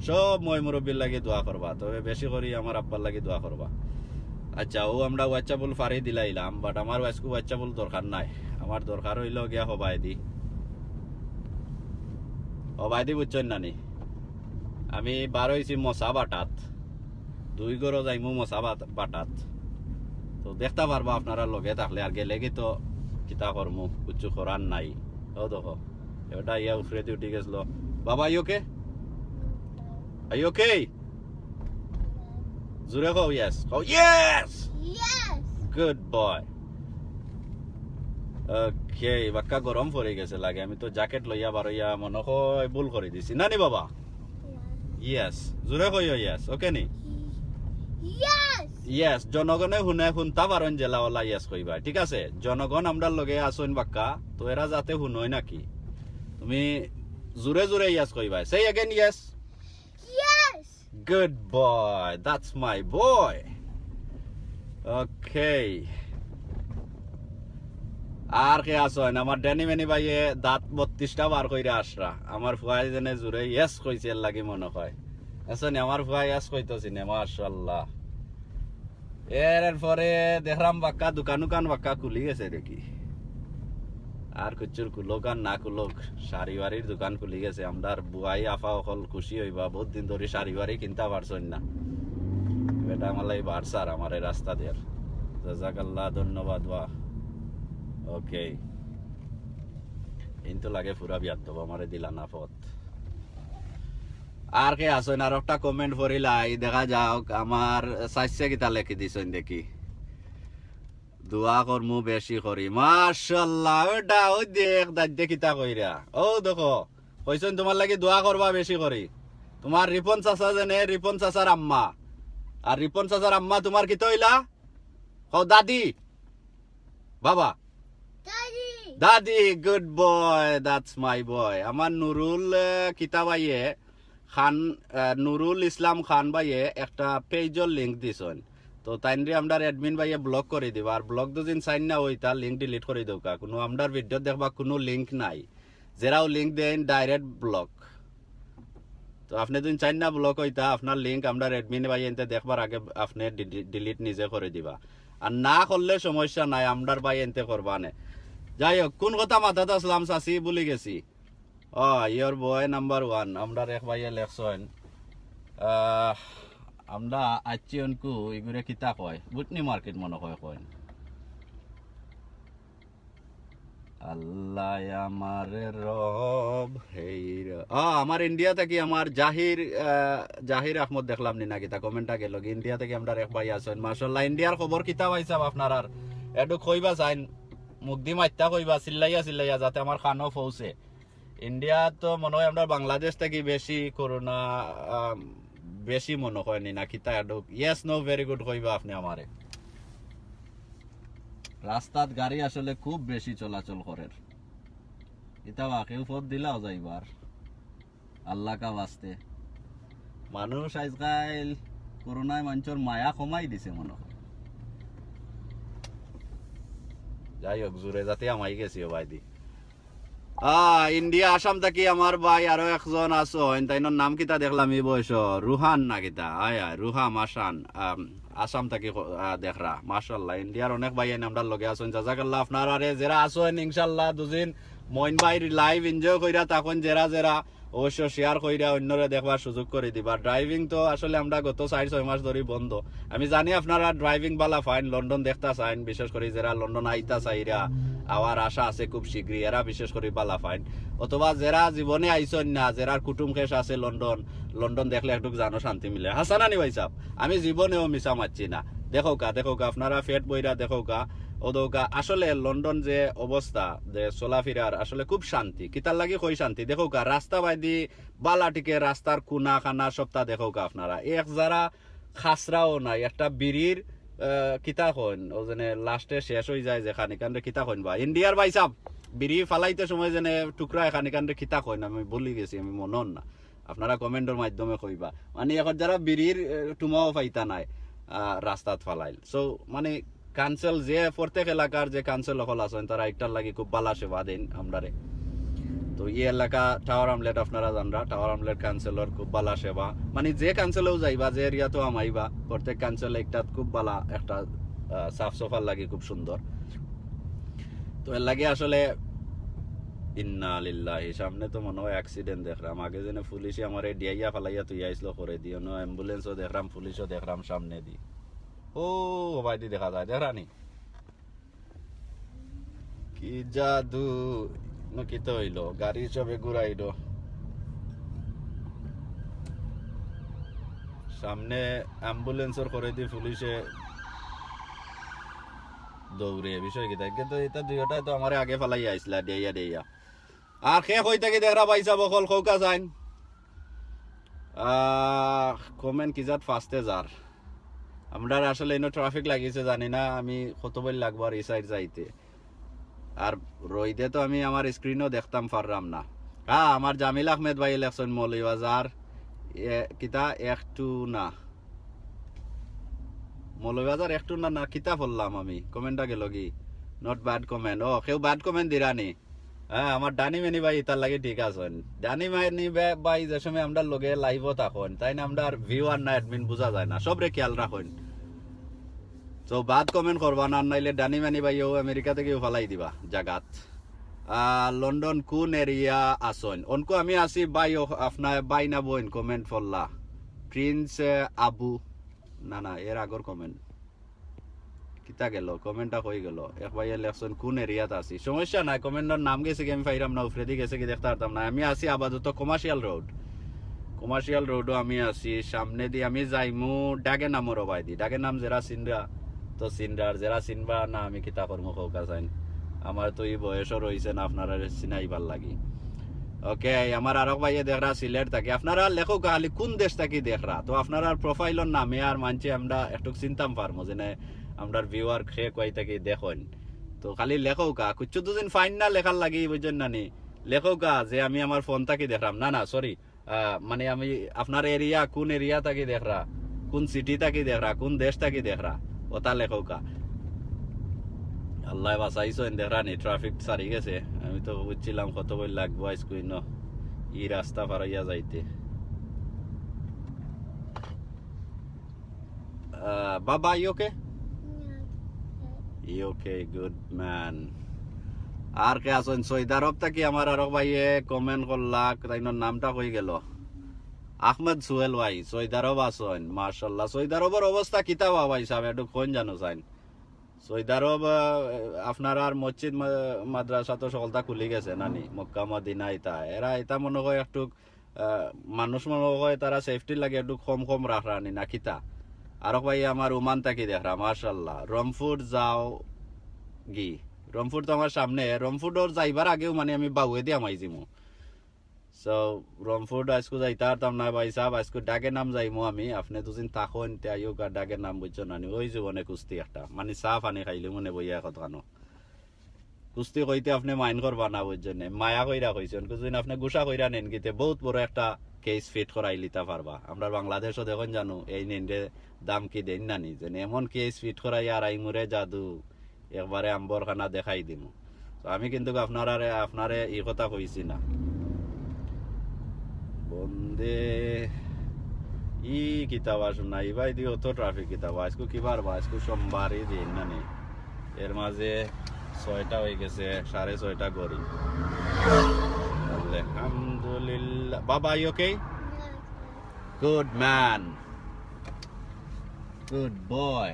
সব ময় মুরব্বীর লাগি দোয়া করবা, তবে বেশি করি আমার আব্বার লাগি দোয়া করবা। আচ্ছা, ও আমরা হোয়াইটচ্যাপেল ফাড়ি দিলাইলাম, but আমার আইজকু হোয়াইটচ্যাপেল দরকার নাই। আমার দরকার হইলো গিয়া হবায়দি। হবায়দি বুঝছইন না নি? আমি বার হইছি মশা বাটাত, দুই ঘরও যাইমু মশা বাট-, বাটাত। তো দেখতা পারবা আপনারা লগে থাকলে, আর গেলে কি তো কিতা করমু, কিচ্ছু করার নাই। ও দেখো, এটা ইয়া উপরেদি উঠি গেছিল। বাবা, you okay? Are you okay? জুরে কও yes। কও yes। Yes. Good boy. Okay, বাক্কা গরম পড়ি গেছে লাগে। আমি তো jacket লইয়া বারইয়া মনে হয় ভুল করি দিছি। না নি বাবা? Yes. জুরে কইও yes. Okay নি? Yes. Yes. জনগণে হুনে হুনতা পারইন যেলা ওলা yes কইবা। ঠিক আছে? জনগণ আমরার লগে আছইন বাক্কা। তো এরা যাতে হুনইন নাকি। তুমি জুরে জুরে yes কইবা। Say again yes. Yes. Good boy, that's my boy. Okay. আর কে আছইন? আমার ড্যানি ম্যানি ভাইয়ে দাঁত বত্রিশটা বার কইরা আসরা। আমার ফুয়ায় যেনে জুরে yes কইছে, এর লাগি মনে হয়। আছইন, আমার ফুয়ায় yes কইতো চিনে, মাশাআল্লাহ। এর, এর পরে দেখলাম বাক্কা দোকান উকান বাক্কা খুলি গেছে দেখি। আর কুচ্ছুর খুলুক আর না খুলুক, শাড়ি বাড়ির দোকান খুলি গেছে। আমরার বুয়াই আফা অকল খুশি হইবা, বহুত দিন ধরি শাড়ি বাড়ি কিনতা পারছইন না। বেটা মালাই বাড়ছার আমারে রাস্তা দের। জাজাকাল্লাহ, ধন্যবাদ বা। ওকে। কিন্তু লাগে পুরা বিয়াত তো আমারে দিলা না পথ। আর কে আছইন, আর একটা কমেন্ট পড়িলাই, দেখা যাউক আমার চাইছে কিতা লেখি দিছইন দেখি। দোয়া করমু বেশি করি। মাশাআল্লাহ, ওটা ওই দেখ, দাদ্দে কিতা কইরা। ও দেখো, কইছইন তোমার লাগি দোয়া করবা বেশি করি। তোমার রিপন চাচা জানে, রিপন চাচার আম্মা। আর রিপন চাচার আম্মা তোমার কিতা অইলা? কও দাদি। বাবা। দাদি। দাদি, good boy, that's my boy। আমার নুরুল, আহ, কিতা ভাইয়ে, খান, আহ, নুরুল ইসলাম খান ভাইয়ে একটা পেজর লিংক দিছইন। তো তাইনরে আমরার অ্যাডমিন ভাইয়ে ব্লক করি দিবা। আর ব্লক দুদিন সাইন না অইতা, লিংক ডিলিট করি দেউকা। কুনু আমরার ভিডিও দেখবা কুনু লিংক নাই। যেরাও লিংক দেইন ডাইরেক্ট ব্লক। তো আপনে দুদিন চাইন না ব্লক অইতা, আপনার লিংক আমরার অ্যাডমিন ভাইয়ে এনতে দেখবার আগে আপনে ডি-, ডি-, ডিলিট নিজে করি দিবা। আর না করলে সমস্যা নাই, আমরার ভাইয়ে এনতে করবা নে। যাই হোক, কুন কথা মাতাত আছলাম চাচি, ভুলি গেছি। ও, your boy number one, আমরার এক ভাইয়ে লেখছইন। আহ, আমরা আইছি অনকু, ইগুরে কিতা কয়? বুটনি মার্কেট মনো কয় কইন। আল্লাহ আমার রব হেই র-, আ, আমার ইন্ডিয়া থাকি আমার জাহির, আ, জাহির আহমদ দেখলাম নি না কিতা, কমেন্টটা গেল কি? ইন্ডিয়া থাকি আমরার এক ভাই আছইন, মাশাআল্লাহ। ইন্ডিয়ার খবর কিতা ভাইসাব আপনারার? একটু কইবা চাইন, মুখ দি মাইত্তা কইবা, চিল্লাইয়া চিল্লাইয়া, যাতে আমার কানো পৌঁছে। ইন্ডিয়া তো মনে হয় আমরা বাংলাদেশ থাকি বেশি করোনা, আম, বেশি মনে হয় নি না কিতা? Yes, no, very good কইবা আপনে আমারে। রাস্তাত গাড়ি আসলে খুব বেশি চলাচল করের। ইতা বা কেউ পথ দিলাও যাইবার। আল্লাহ কা ওয়াস্তে। মানুষ আইজকাইল করোনায় মানষর মায়া কমাই দিছে মনে হয়। যাই হোক, জোরে যাতে আমাই গেছি ও ভাই দি। আহ, ইন্ডিয়া আসাম থাকি আমার ভাই আরো একজন আছইন, তাইনর নাম কিতা দেখলাম এই বয়স, রুহান না কিতা? আয়, আয়, রুহাম আসান, আম, আসাম থাকি ক-, আহ, দেখরা। মাশাআল্লাহ, ইন্ডিয়ার অনেক ভাই আইন আমরার লগে আছইন। জাজাকাল্লাহ আপনারারে, যেরা আছইন, ইনশাআল্লাহ দুদিন মইন ভাইর live enjoy কইরা থাকইন, যেরা যেরা অবশ্য share কইরা অন্যরে দেখবার সুযোগ করি দিবা। Driving তো আসলে আমরা গত চাইর ছয় মাস ধরি বন্ধ। আমি জানি আপনারা driving বালা পাইন, লন্ডন দেখতা চাইন, বিশেষ করি যেরা লন্ডন আইতা চাইরা, আওয়ার আশা আছে খুব শীঘ্রই, এরা বিশেষ করি বালা পাইন। অথবা যেরা জীবনে আইছইন না, যেরার কুটুম খেশ আছে লন্ডন, লন্ডন দেখলে একটুক জানো শান্তি মিলে। হাছা নানি ভাইসাব? আমি জীবনেও মিছা মাতছি না। দেখউক্কা, দেখউক্কা, আপনারা পেট বইরা দেখউক্কা, ও দেখউক্কা, আসলে লন্ডন যে অবস্থা, যে চলাফিরার, আসলে খুব শান্তি। কিতার লাগি কই শান্তি? দেখউক্কা, রাস্তা বায়দি বালা টিকে, রাস্তার কুনা কানা সবতা দেখউক্কা আপনারা। এক যারা খাসরাও নাই, একটা বিড়ির, আহ, কিতা কইন, ও যেনে লাস্টে শেষ অই যায় যে খানিকানরে কিতা কইন বা। ইন্ডিয়ার ভাইসাব, বিড়ি ফালাইতে সময় যেনে টুকরা খানিকানরে কিতা কইন, আমি ভুলি গেছি, আমি মনর না। আপনারা কমেন্টর মাধ্যমে কইবা। মানে, এখন যারা বিড়ির, আহ, টুমাও পাইতা নাই, আহ, রাস্তাত ফালাইল। So, মানে, কাউন্সিল যে প্রত্যেক এলাকার যে কাউন্সিল অকল আছইন, তারা একটার লাগি খুব বালা সেবা দেইন আমরারে। তো এই এলাকা টাওয়ার হামলেট আপনারা জানরা, টাওয়ার হামলেট কাউন্সিলর খুব বালা সেবা। মানে, যে কাউন্সিলেও যাইবা, যে এরিয়াত হামাইবা, প্রত্যেক কাউন্সিল একটাত খুব বালা একটা, আহ, সাফ সফার লাগি খুব সুন্দর। তো এর লাগি আসলে ইন্না লিল্লাহি, সামনে তো মনে হয় accident দেখরাম। আগে যেন পুলিশে আমারে ডিয়াইয়া ফালাইয়া তুই আইসলো করে দিও না, অ্যাম্বুলেন্সও দেখরাম, পুলিশও দেখরাম সামনে দি। ও, ও ভাই দি দেখা যায়, দেখরানি? কি জাদু, না কিতা অইলো? গাড়ি সবে ঘুরাইলো। সামনে অ্যাম্বুলেন্সর করে দি পুলিশে দৌড়ে। বিষয় কিতা? কিন্তু এটা দুইটাই তো আমারে আগে ফালাইয়া আইসলা, ডেইয়া ডেইয়া। আর কে কই থাকি দেখরা ভাইসাব অকল, কউক্কা চাইন। আহ, কমেন্ট কি জাত ফাস্টে যার। আমরার আসলে ইনো ট্রাফিক লাগিছে, জানি না আমি কত বেল লাগবো আর এই সাইড যাইতে। আর রইদে তো আমি আমার স্ক্রিনও দেখতাম পাররাম না। হ্যাঁ, আমার জামিল আহমেদ ভাই লেখছইন মৌলভীবাজার, এ, কিতা একটু না। মৌলভীবাজার একটু না, না কিতা পড়লাম আমি, কমেন্টটা গেল কি? Not bad comment। ও, কেউ ব্যাড কমেন্ট দিরানি? হ্যাঁ, আমার ডানি মেনি ভাই ইতার লাগি ঠিক আছইন। ডানি মেনি বে-, ভাই যে সময় আমরার লগে লাইভও থাকইন, তাইন আমরার ভিউয়ার না অ্যাডমিন বুঝা যায় না, সবরে খেয়াল রাখইন। তো ব্যাড কমেন্ট করবা না, নাইলে ডানি মেনি ভাইও আমেরিকা থাকিও ফালাই দিবা জাগাত। আহ, লন্ডন কোন এরিয়া আছইন? অনকু আমি আছি ভাই, ও, আপনার ভাই না বইন কমেন্ট করলা। প্রিন্স, আহ, আবু। না, না, এর আগর কমেন্ট কিতা গেল? কমেন্টটা কই গেল? এক ভাইয়ে লেখছইন, "কোন এরিয়াত আছি?" সমস্যা নাই, কমেন্টর নাম গেছে কি আমি পাইরাম না, উপরেদি গেছে কি দেখতে পারতাম না। আমি আছি আপাতত কমার্শিয়াল রোড, কমার্শিয়াল রোডও আমি আছি। সামনেদি আমি যাইমু ডাগে নামর ওবায়দি। ডাগে নাম যেরা চিনরা তো চিনরা, আর যেরা চিনবা না আমি কিতা করমু কউক্কা চাইন। আমার তো ই বয়সও রইছে না আপনারারে চিনাইবার লাগি। ওকে, আমার আরক ভাইয়ে দেখরা সিলেট থাকি। আপনারা লেখউক্কা খালি কোন দেশ থাকি দেখরা। তো আপনারার প্রোফাইলর নামে আর মানষে আমরা একটুক চিনতাম পারমু, যেনে আমরার ভিউয়ার খে কই থাকি দেখইন। তো খালি লেখউক্কা, কুচ্ছু দুদিন ফাইন না লেখার লাগি, বুঝছইন না নি? লেখউক্কা যে আমি আমার ফোন থাকি দেখরাম। না, না, সরি, আহ, মানে আমি আপনার এরিয়া, কোন এরিয়া থাকি দেখরা, কোন সিটি থাকি দেখরা, কোন দেশ থাকি দেখরা, ওটা লেখউক্কা। আল্লায় বাঁচাইছইন, দেখরা নি, ট্রাফিক সারি গেছে। আমি তো বুঝছিলাম কত বই লাগবো আইজকু ইনো ই রাস্তা পার অইয়া যাইতে। আহ, বাবা, you okay? You okay, good man. আর কে আছইন? সৌদি আরব থাকি আমার আরক ভাইয়ে কমেন্ট করলা, তাইনর নামটা কই গেল? আহমেদ সুহেল ভাই, সৌদি আরব আছইন, মাশাআল্লাহ। সৌদি আরবর অবস্থা কিতা বা ভাই সাব, একটু কইন জানো চাইন। সৌদি আরব, আহ, আপনারার মসজিদ মা-, মাদ্রাসা তো সকলতা খুলি গেছে নানি, মক্কা মদিনা ইতা। এরা ইতা মনে হয় একটু, আহ, মানুষ মনে হয় তারা সেফটির লাগি একটু কম কম রাখরা নি না কিতা। আরক ভাই আমার ওমান থাকি দেখরা, মাশাআল্লাহ। রংপুর যাও গি, রংপুর তো আমার সামনে, রংপুরর যাইবার আগেও মানে আমি বাউয়ে দিয়া মাই যিমু। So, রংপুর আইজকু যাইতা পারতাম না ভাই সাব, আইজকু ডাগে নাম যাইমু আমি, আপনে দুদিন থাকইন, তে আইউক্কা ডাগে নাম, বুঝছো না নি? ওই জীবনে কুস্তি একটা, মানে চা পানি খাইলে মনে বইয়া কতখানো। কুস্তি কইতে আপনে মাইন্ড করবা না, বুঝছইন নি? মায়া কইরা কইছইন, কুদিন আপনে গুসা কইরা নেন গিতে, বহুত বড় একটা কেস ফিট করাইলিতা পারবা। আমরা বাংলাদেশও দেখইন জানো, এই নেনরে দাম কি দেইন না নি, যেন এমন কেস ফিট করাই আর আইমুরে জাদু, একবারে আম্বর খানা দেখাই দিমু। তো আমি কিন্তু আপনারারে, আপনারে ই কথা কইছি না। বন্দে ই কিতা বা শুনা, ইবায়দি অত ট্রাফিক কিতা বা, আইজকু কিবার বা, আইজকু সোমবারই দিন না নি। এর মাঝে ছয়টা অই গেছে, সাড়ে ছয়টা ঘড়ি। আলহামদুলিল্লাহ। বাবা, you okay? Good man. Good boy.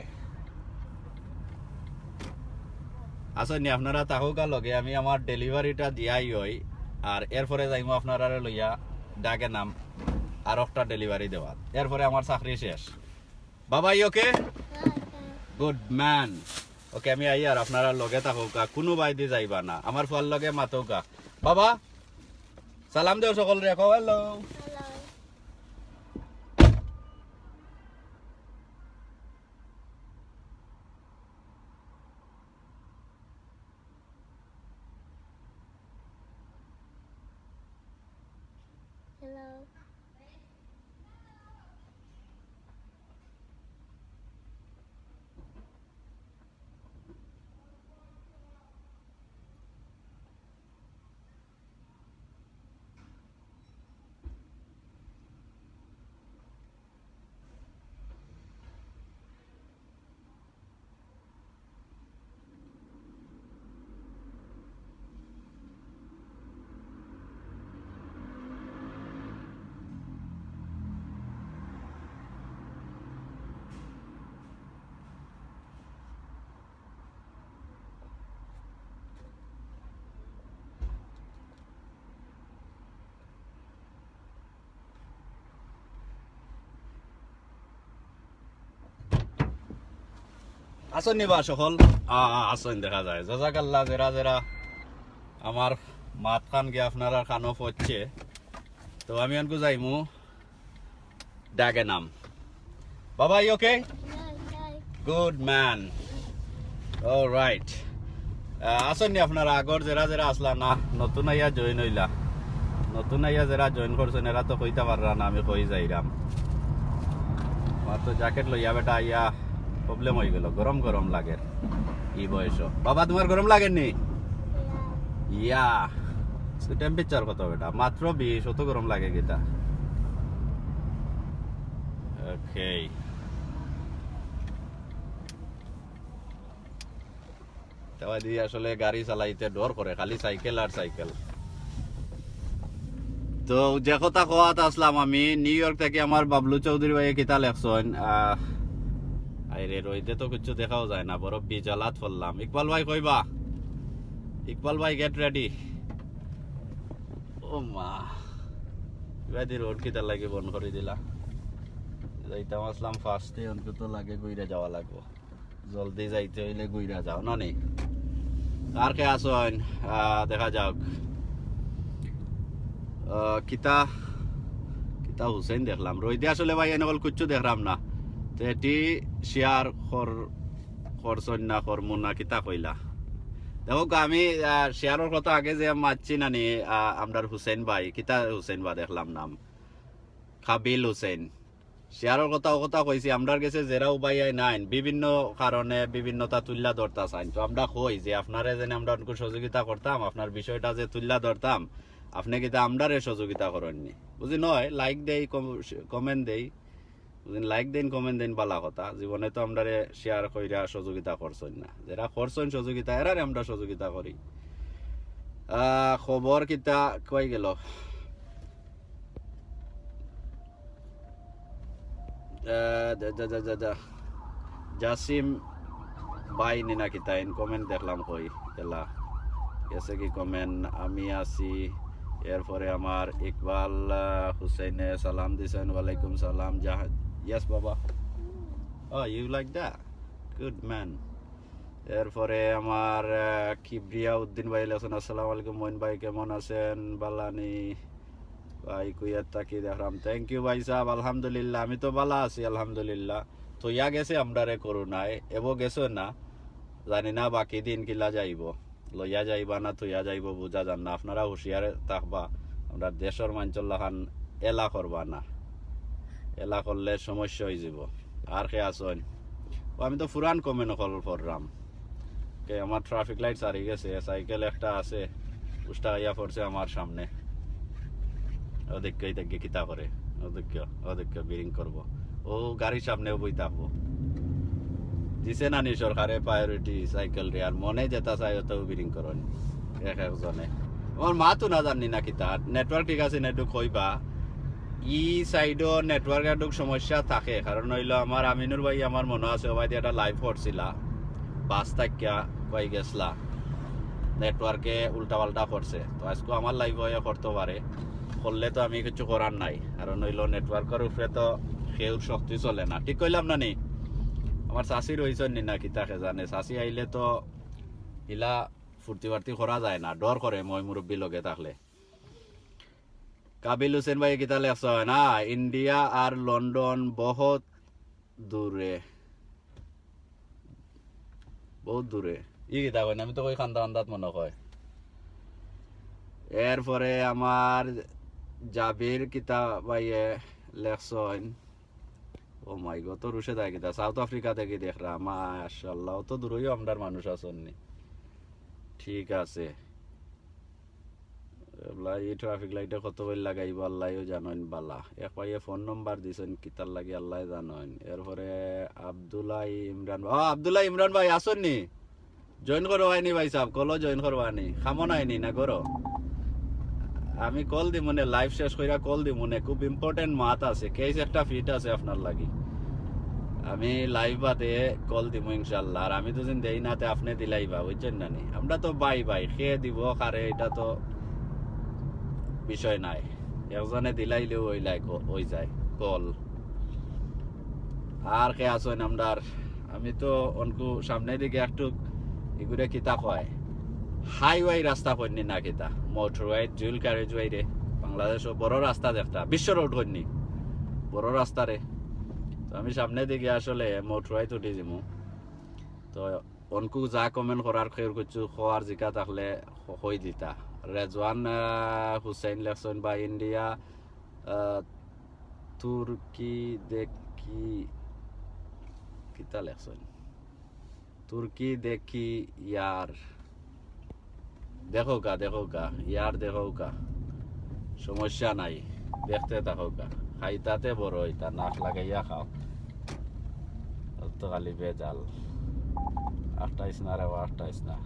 আচ্ছা, নি আপনারা থাকউক্কা লগে, আমি আমার ডেলিভারিটা দিয়াই অই, আর এরপরে যাইমু আপনারারে লইয়া ডাগে নাম আর একটা ডেলিভারি দেওয়াত, এরপরে আমার চাকরি শেষ। বাবা, you okay? Good man. ওকে, আমি আই আর আপনারা লগে থাকউক্কা, কুনু বায়দি যাইবা না, আমার ফুয়ার লগে মাতউক্কা। বাবা, সালাম দেও সকলরে, কও hello. Hello. আছইন নি বা সকল? আ, আ, আছইন দেখা যায়। জাজাকাল্লাহ, যেরা যেরা আমার মাতখান গিয়া আপনারার কানো পৌঁছছে। তো আমি অনকু যাইমু ডাগে নাম। বাবা, you okay? Good man. All right. আহ, আছইন নি আপনারা আগর যেরা যেরা আছলা না, নতুন আইয়া জয়েন অইলা, নতুন আইয়া যেরা জয়েন করছইন, এরা তো কইতা পাররা না আমি কই যাইরাম। আমার তো জ্যাকেট লইয়া বেটা আইয়া প্রবলেম অই গেল, গরম গরম লাগের ই বয়সো। বাবা, তুমার গরম লাগের নি? ইয়া, টেম্পারেচার কত বেটা? মাত্র বিশ, অত গরম লাগে কিতা? ওকে। তারপরে আসলে গাড়ি চালাইতে ডর করে, খালি সাইকেল আর সাইকেল। তো যে কথা কওয়াত আছলাম আমি, নিউ ইয়র্ক থাকি আমার বাবলু চৌধুরী ভাইয়ে কিতা লেখছইন, আহ, এই রইদে তো কিচ্ছু দেখাও যায় না, বড় বিজালাত পড়লাম। ইকবাল ভাই কইবা? ইকবাল ভাই, গেট রেডি। ও মা, ইবাদি রোড কিতার লাগি বন্ধ করি দিলা? যাইতাম আসলাম ফার্স্টে, অন্তত লাগে ঘুরে যাওয়া লাগবো। জলদি যাইতে হইলে ঘুরে যাও না নি। আর কে আসইন? আহ, দেখা যাক। আহ, কিতা, কিতা হুসেন দেখলাম। রইদে আসলে ভাই, এনে বল কিচ্ছু দেখলাম না। তো এটি শেয়ার কর, করছইন না, করমু না, কিতা কইলা? দেখো, আমি, আহ, শেয়ারর কথা আগে যে মাতছি না নি, আহ, আমরার হুসেন ভাই, কিতা হুসেন বা দেখলাম নাম, কাবিল হুসেন। শেয়ারর কথা, ও কথা কইছি, আমরার গেছে যেরা উবাইয়া নাইন, বিভিন্ন কারণে বিভিন্নতা তুল্লা ধরতা চাইন। তো আমরা কই যে আপনারে যেন আমরা অনকু সহযোগিতা করতাম, আপনার বিষয়টা যে তুল্লা ধরতাম, আপনে কিতা আমরারে সহযোগিতা করইন নি? বুঝি নয়, লাইক দেই, কম-, কমেন্ট দেই, বুঝিন, লাইক দেইন, কমেন্ট দেইন, বালা কথা। জীবনে তো আমরারে শেয়ার কইরা সহযোগিতা করছইন না, যেরা করছইন সহযোগিতা, এরারে আমরা সহযোগিতা করি। আহ, খবর কিতা কই গেল? আহ, দা, দা, দা, দা, দা। জাসিম ভাই নি না কিতা, এন কমেন্ট দেখলাম কই, এলা। গেছে কি কমেন্ট? আমি আছি। এরপরে আমার ইকবাল, আহ, হুসেনে সালাম দিছেন, ওয়ালাইকুম সালাম। জাহ-, ইয়েস বাবা। Oh, you like that? Good man. এরপরে আমার, আহ, কিবরিয়া উদ্দিন ভাই লেখছেন, আসসালামু আলাইকুম মইন ভাই, কেমন আছেন? বালানি ভাই, কুয়েত থাকি দেখলাম। Thank you ভাই সাহেব, আলহামদুলিল্লাহ, আমি তো বালা আছি আলহামদুলিল্লাহ। থইয়া গেছে আমরারে করোনায়, এবো গেছে না, জানি না বাকি দিন কিলা যাইবো। লইয়া যাইবা না থইয়া যাইবো বুঝা যার না। আপনারা হুঁশিয়ারে থাকবা, আমরার দেশর মানষর লাখান এলা করবা না, এলা করলে সমস্যা অইযিবো। আর কে আছইন? ও, আমি তো ফুরান কমেন্ট অকল পড়রাম। কে, আমার ট্রাফিক লাইট সারি গেছে, সাইকেল একটা আছে, উষ্টা আইয়া পড়ছে আমার সামনে। ও দেখ, এই দেখ কিতা করে, ও দেখ, ও দেখ বিরিং করবো। ও গাড়ির সামনেও বই থাকবো। দিছে না নি সরকারে প্রায়োরিটি সাইকেল রে, আর মনে যেটা চায় ওটাও বিরিং করইন এক একজনে। আমার মাত হুনা যার নি না কিতা, নেটওয়ার্ক ঠিক আছে না একটু কইবা। ই সাইডও নেটওয়ার্ক একটু সমস্যা থাকে, কারণ অইলো আমার আমিনুর ভাই, আমার মনো আছে, ওবায়দি একটা লাইভ করছিলা, বাস থাকিয়া কই গেছলা, নেটওয়ার্কে উল্টাপাল্টা করছে। তো আইজকু আমার লাইভ অইয়া করতো পারে, করলে তো আমি কিচ্ছু করার নাই, কারণ অইলো নেটওয়ার্কর উপরে তো কেউর শক্তি চলে না। ঠিক কইলাম না নি? আমার চাচি রইছইন নি না কিতা কে জানে, চাচি আইলে তো ইলা ফুর্তি ফার্তি করা যায় না, ডর করে ময় মুরব্বি লগে থাকলে। কাবিল হোসেন ভাই কিতা লেখছইন? না, ইন্ডিয়া আর লন্ডন বহুত দূরে, বহুত দূরে। ই কিতা কইন, আমি তো কই কান্দা কান্দাত মনো কয়। এরপরে আমার জাবির কিতা ভাইয়ে লেখছইন, ও মাই গো, তো রুশে দেয় কিতা, সাউথ আফ্রিকা থাকি দেখরা, মাশাআল্লাহ, অত দূরেও আমরার মানুষ আছইন নি। ঠিক আছে। এবলা ই ট্রাফিক লাইটে কত বেল লাগাইবো, আল্লায়ও জানইন বালা। এক ভাইয়ে ফোন নম্বর দিছইন, কিতার লাগি আল্লায় জানইন। এরপরে আব্দুল্লাহ ইমরান, ও, আব্দুল্লাহ ইমরান ভাই, আছইন নি? জয়েন করো আইনি ভাই সাহেব, কলো জয়েন করো আনি। খামো নাই নি না করো? আমি কল দিমুনে, লাইভ শেষ কইরা কল দিমুনে। খুব ইম্পর্টেন্ট মাত আছে, কেস একটা ফিট আছে আপনার লাগি। আমি লাইভ বাদে কল দিমু ইনশাআল্লাহ। আর আমি তো যেন দেই না, তে আপনে দিলাইবা, বুঝছইন না নি? আমরা তো ভাই ভাই, কে দিব কারে, এটা তো বিষয় নাই। একজনে দিলাইলেও অইলাই ক-, অই যায় কল। আর কে আছইন আমরার? আমি তো অনকু সামনের দিকে একটু ইগুরে কিতা কয়, হাইওয়ে রাস্তা কইন নি না কিতা, মোটরওয়ে, ডুয়াল ক্যারেজওয়ে রে, বাংলাদেশো বড় রাস্তা দেখতা, বিশ্ব রোড কইন নি, বড় রাস্তা রে। তো আমি সামনের দিকে আসলে মোটরওয়ে উঠি দিমু। তো অনকু যা কমেন্ট করার, কেউর কিছু কওয়ার জিকা থাকলে ক-, কই দিতা। রেজওয়ান, আহ, হুসেন লেখছইন বা ইন্ডিয়া, আহ, তুর্কি দেখি, কিতা লেখছইন? তুর্কি দেখি ইয়ার। দেখউক্কা, দেখউক্কা, ইয়ার দেখউক্কা। সমস্যা নাই, দেখতে থাকউক্কা। খাইতাতে বড় অইতা, নাক লাগাইয়া খাও। অত খালি বেজাল। আটকাইছ না রে বা, আটকাইছ না।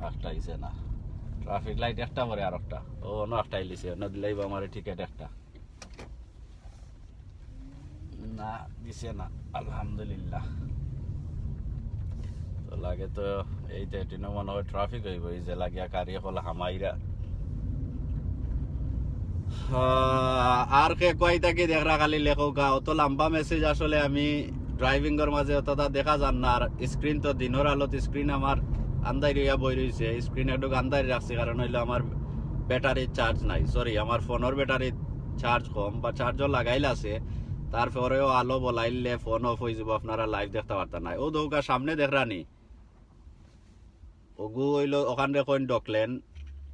আটকাইছে না। ট্রাফিক লাইট একটা পরে আরোকটা। ও, অনো আটকাইলিছে, অনো দিলাইবো আমারে টিকিট একটা। না, দিছে না, আলহামদুলিল্লাহ। তো লাগে তো এই যে এটিনো মনে হয় ট্রাফিক অইবো, এই যে লাগিয়া গাড়ি অকল হামাইরা। আহ, আর কে কই থাকি দেখরা খালি লেখউক্কা, অত লম্বা মেসেজ আসলে আমি ড্রাইভিংর মাঝে অতটা দেখা যার না, আর স্ক্রিন তো দিনর আলোত স্ক্রিন আমার আন্দাইর অইয়া বই রইছে, স্ক্রিন একটু আন্দাইর রাখছি, কারণ অইলো আমার ব্যাটারি চার্জ নাই, সরি, আমার ফোনর ব্যাটারি চার্জ কম, বা চার্জও লাগাইল আছে, তারপরেও আলো বলাইলে ফোন অফ অইযিবো, আপনারা লাইভ দেখতা পারতা নায়। অউ দেখউক্কা সামনে দেখরানি, অগু অইলো অখানরে কইন ডকলেন,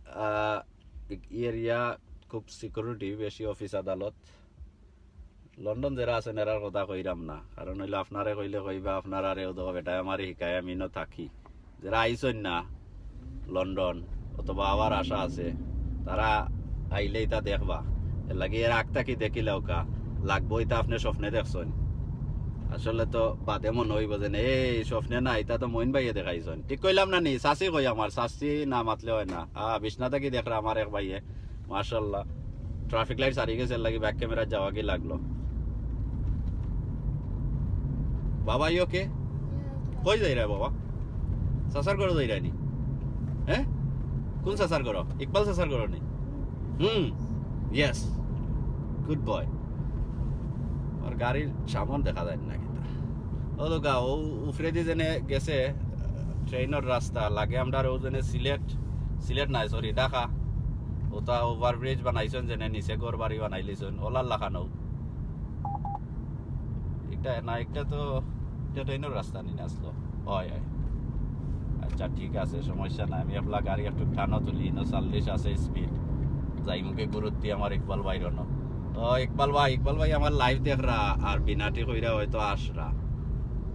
আহ, ই এরিয়া খুব সিকিউরিটি বেশি, অফিস আদালত। লন্ডন যেরা আছইন এরার কথা কইরাম না, কারণ অইলো আপনারে কইলে কইবা আপনারারে অউ দেখো বেটায় আমারে হিকায়, আমি ইনো থাকি। যেরা আইছইন না লন্ডন অথবা আওয়ার আশা আছে, তারা আইলে ইতা দেখবা। এরলাগি এর আগ থাকি দেখিলাউক্কা, লাগবো ইতা আপনে স্বপ্নে দেখছইন। আসলে তো বাদে মনো অইবো যে, "এই স্বপ্নে না, ইতা তো মইন ভাইয়ে দেখাইছইন।" ঠিক কইলাম না নি? চাচি কই আমার, চাচি না মাতলে অয় না। আ, বিছনা থাকি দেখরা আমার এক ভাইয়ে, মাশাআল্লাহ। ট্রাফিক লাইট সারি গেছে, এরলাগি ব্যাক ক্যামেরা যাওয়াগি লাগলো। বাবা, you okay? কই যাইরা বাবা? চাচার ঘরো যাইরানি? হ্যাঁ? কোন চাচার ঘরো? ইকবাল চাচার ঘরো নি? হুম, ইয়েস, গুড বয়। আর গাড়ির সামন দেখা যায় না কিতা। অউ দেখউক্কা, অউ উফরেদি যেনে গেছে, ট্রেইনর রাস্তা লাগে আমরার অউ যেনে সিলেট, সিলেট নায়, সরি, ঢাকা। অউটা ওভারব্রিজ বানাইছইন যেনে, নিচে ঘর বাড়ি বানাইলিছইন, অলার লাখান অউ। ইটা না, ইটা তো, ইটা ট্রেইনর রাস্তা নি না আছলো? অয়, অয়। আচ্ছা, ঠিক আছে, সমস্যা নাই। আমি আপনার গাড়ি একটু টানো তুলি, ইনো চল্লিশ আছে স্পিড। যাইমুগি গুরুত্তি আমার ইকবাল ভাইর অনো। তো ইকবাল ভাই, ইকবাল ভাই আমার লাইভ দেখরা, আর বিনাটি কইরা হয়তো আসরা।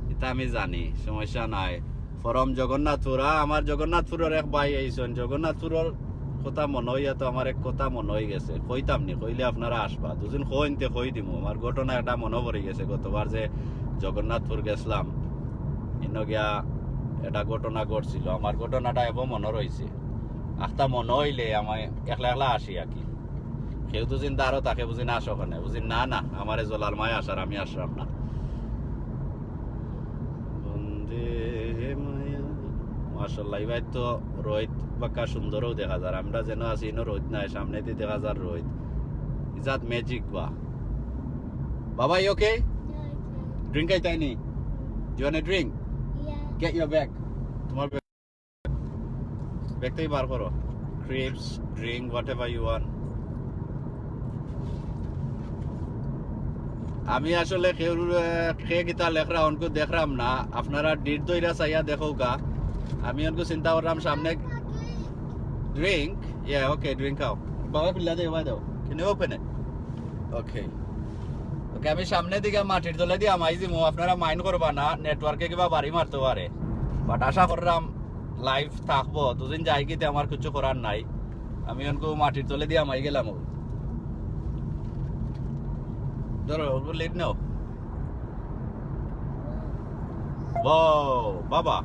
ইতা আমি জানি, সমস্যা নাই। From জগন্নাথপুর, আ, আমার জগন্নাথপুরর এক ভাই আইছইন। জগন্নাথপুরর কথা মনো অইয়া তো আমার এক কথা মনো অইগেছে, কইতাম নি, কইলে আপনারা আসবা। দুদিন কইন তে কই দিমু। আমার ঘটনা একটা মনো পড়ি গেছে, গতবার যে জগন্নাথপুর গেছলাম, ইনো গিয়া একটা ঘটনা ঘটছিল। আমার ঘটনাটা এবো মনো রইছে। আখতা মনো অইলে আমি একলা একলা আসি আর কি। কেউ দুদিন দাঁড়ো থাকে বুঝি না আসো কেনে, বুঝি না, না, আমারে জলার মায় আসার, আমি আসলাম না। বন্দে মায়া। মাশাআল্লাহ, ইবায় তো রইদ বাক্কা সুন্দরও দেখা যার। আমরা যেন আছি, ইনো রইদ নাই, সামনেদি দেখা যার রইদ। ইজাত ম্যাজিক বা। বাবা, you okay? Drink খাইতায়নি? You want a drink? Yeah. Get your bag. তোমার ব্যাগ থাকি বার করো। Crisps, drink, whatever you want. আমি আসলে কেউর, এ, কে কিতা লেখরা অনকু দেখরাম না, আপনারা ডিট দইরা চাইয়া দেখউক্কা। আমি অনকু চিন্তা করলাম সামনে drink, yeah, okay, drink খাও। বাবা, খুললা দে, বাবা দাও। Can you open it? Okay. Okay, আমি সামনে দিকে মাটির তলে দিয়া হামাই যিমু, আপনারা mind করবা না, নেটওয়ার্কে কিবা বাড়ি মারতে পারে, but আশা করলাম লাইভ থাকবো। দুদিন যাই কিতে আমার কিছু করার নাই। আমি অনকু মাটির তলে দিয়া হামাই গেলাম। ধরো, ওগুলো লেট নাও। ও বাবা,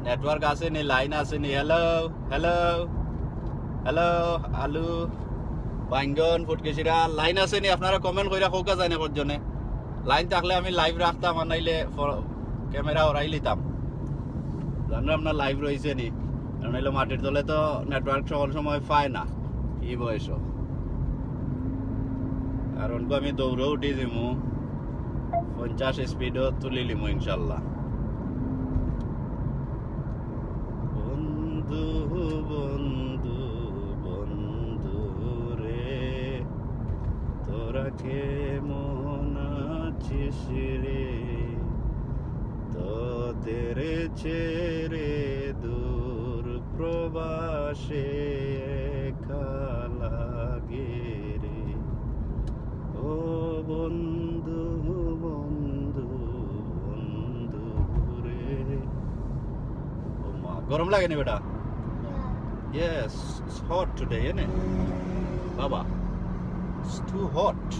নেটওয়ার্ক আছে নি, লাইন আছে নি? হ্যালো, হ্যালো, হ্যালো, আলু, বাইঙ্গন, ফুটকেশিরা, লাইন আছে নি? আপনারা কমেন্ট কইরা কউক্কা যায় না কতজনে। লাইন থাকলে আমি লাইভ রাখতাম, আর নাইলে ফ-, ক্যামেরা ওরাই লিতাম। জানো আপনার লাইভ রইছে নি? কারণ অইলো মাটির তলে তো নেটওয়ার্ক সকল সময় পায় না ই বয়সও। আর অনকু আমি দৌড়ও উঠি যিমু, পঞ্চাশ স্পিডও তুলি লিমু ইনশাল্লাহ। বন্ধু, বন্ধু, বন্ধু রে, তোরা কেমন আছিস রে? তোদের ছেড়ে দূর প্রবাসে একা লাগে রে। ও বন্ধু, বন্ধু, বন্ধু রে। ও মা, গরম লাগেনি বেটা? Yes, it's hot today, isn't it? বাবা, it's too hot.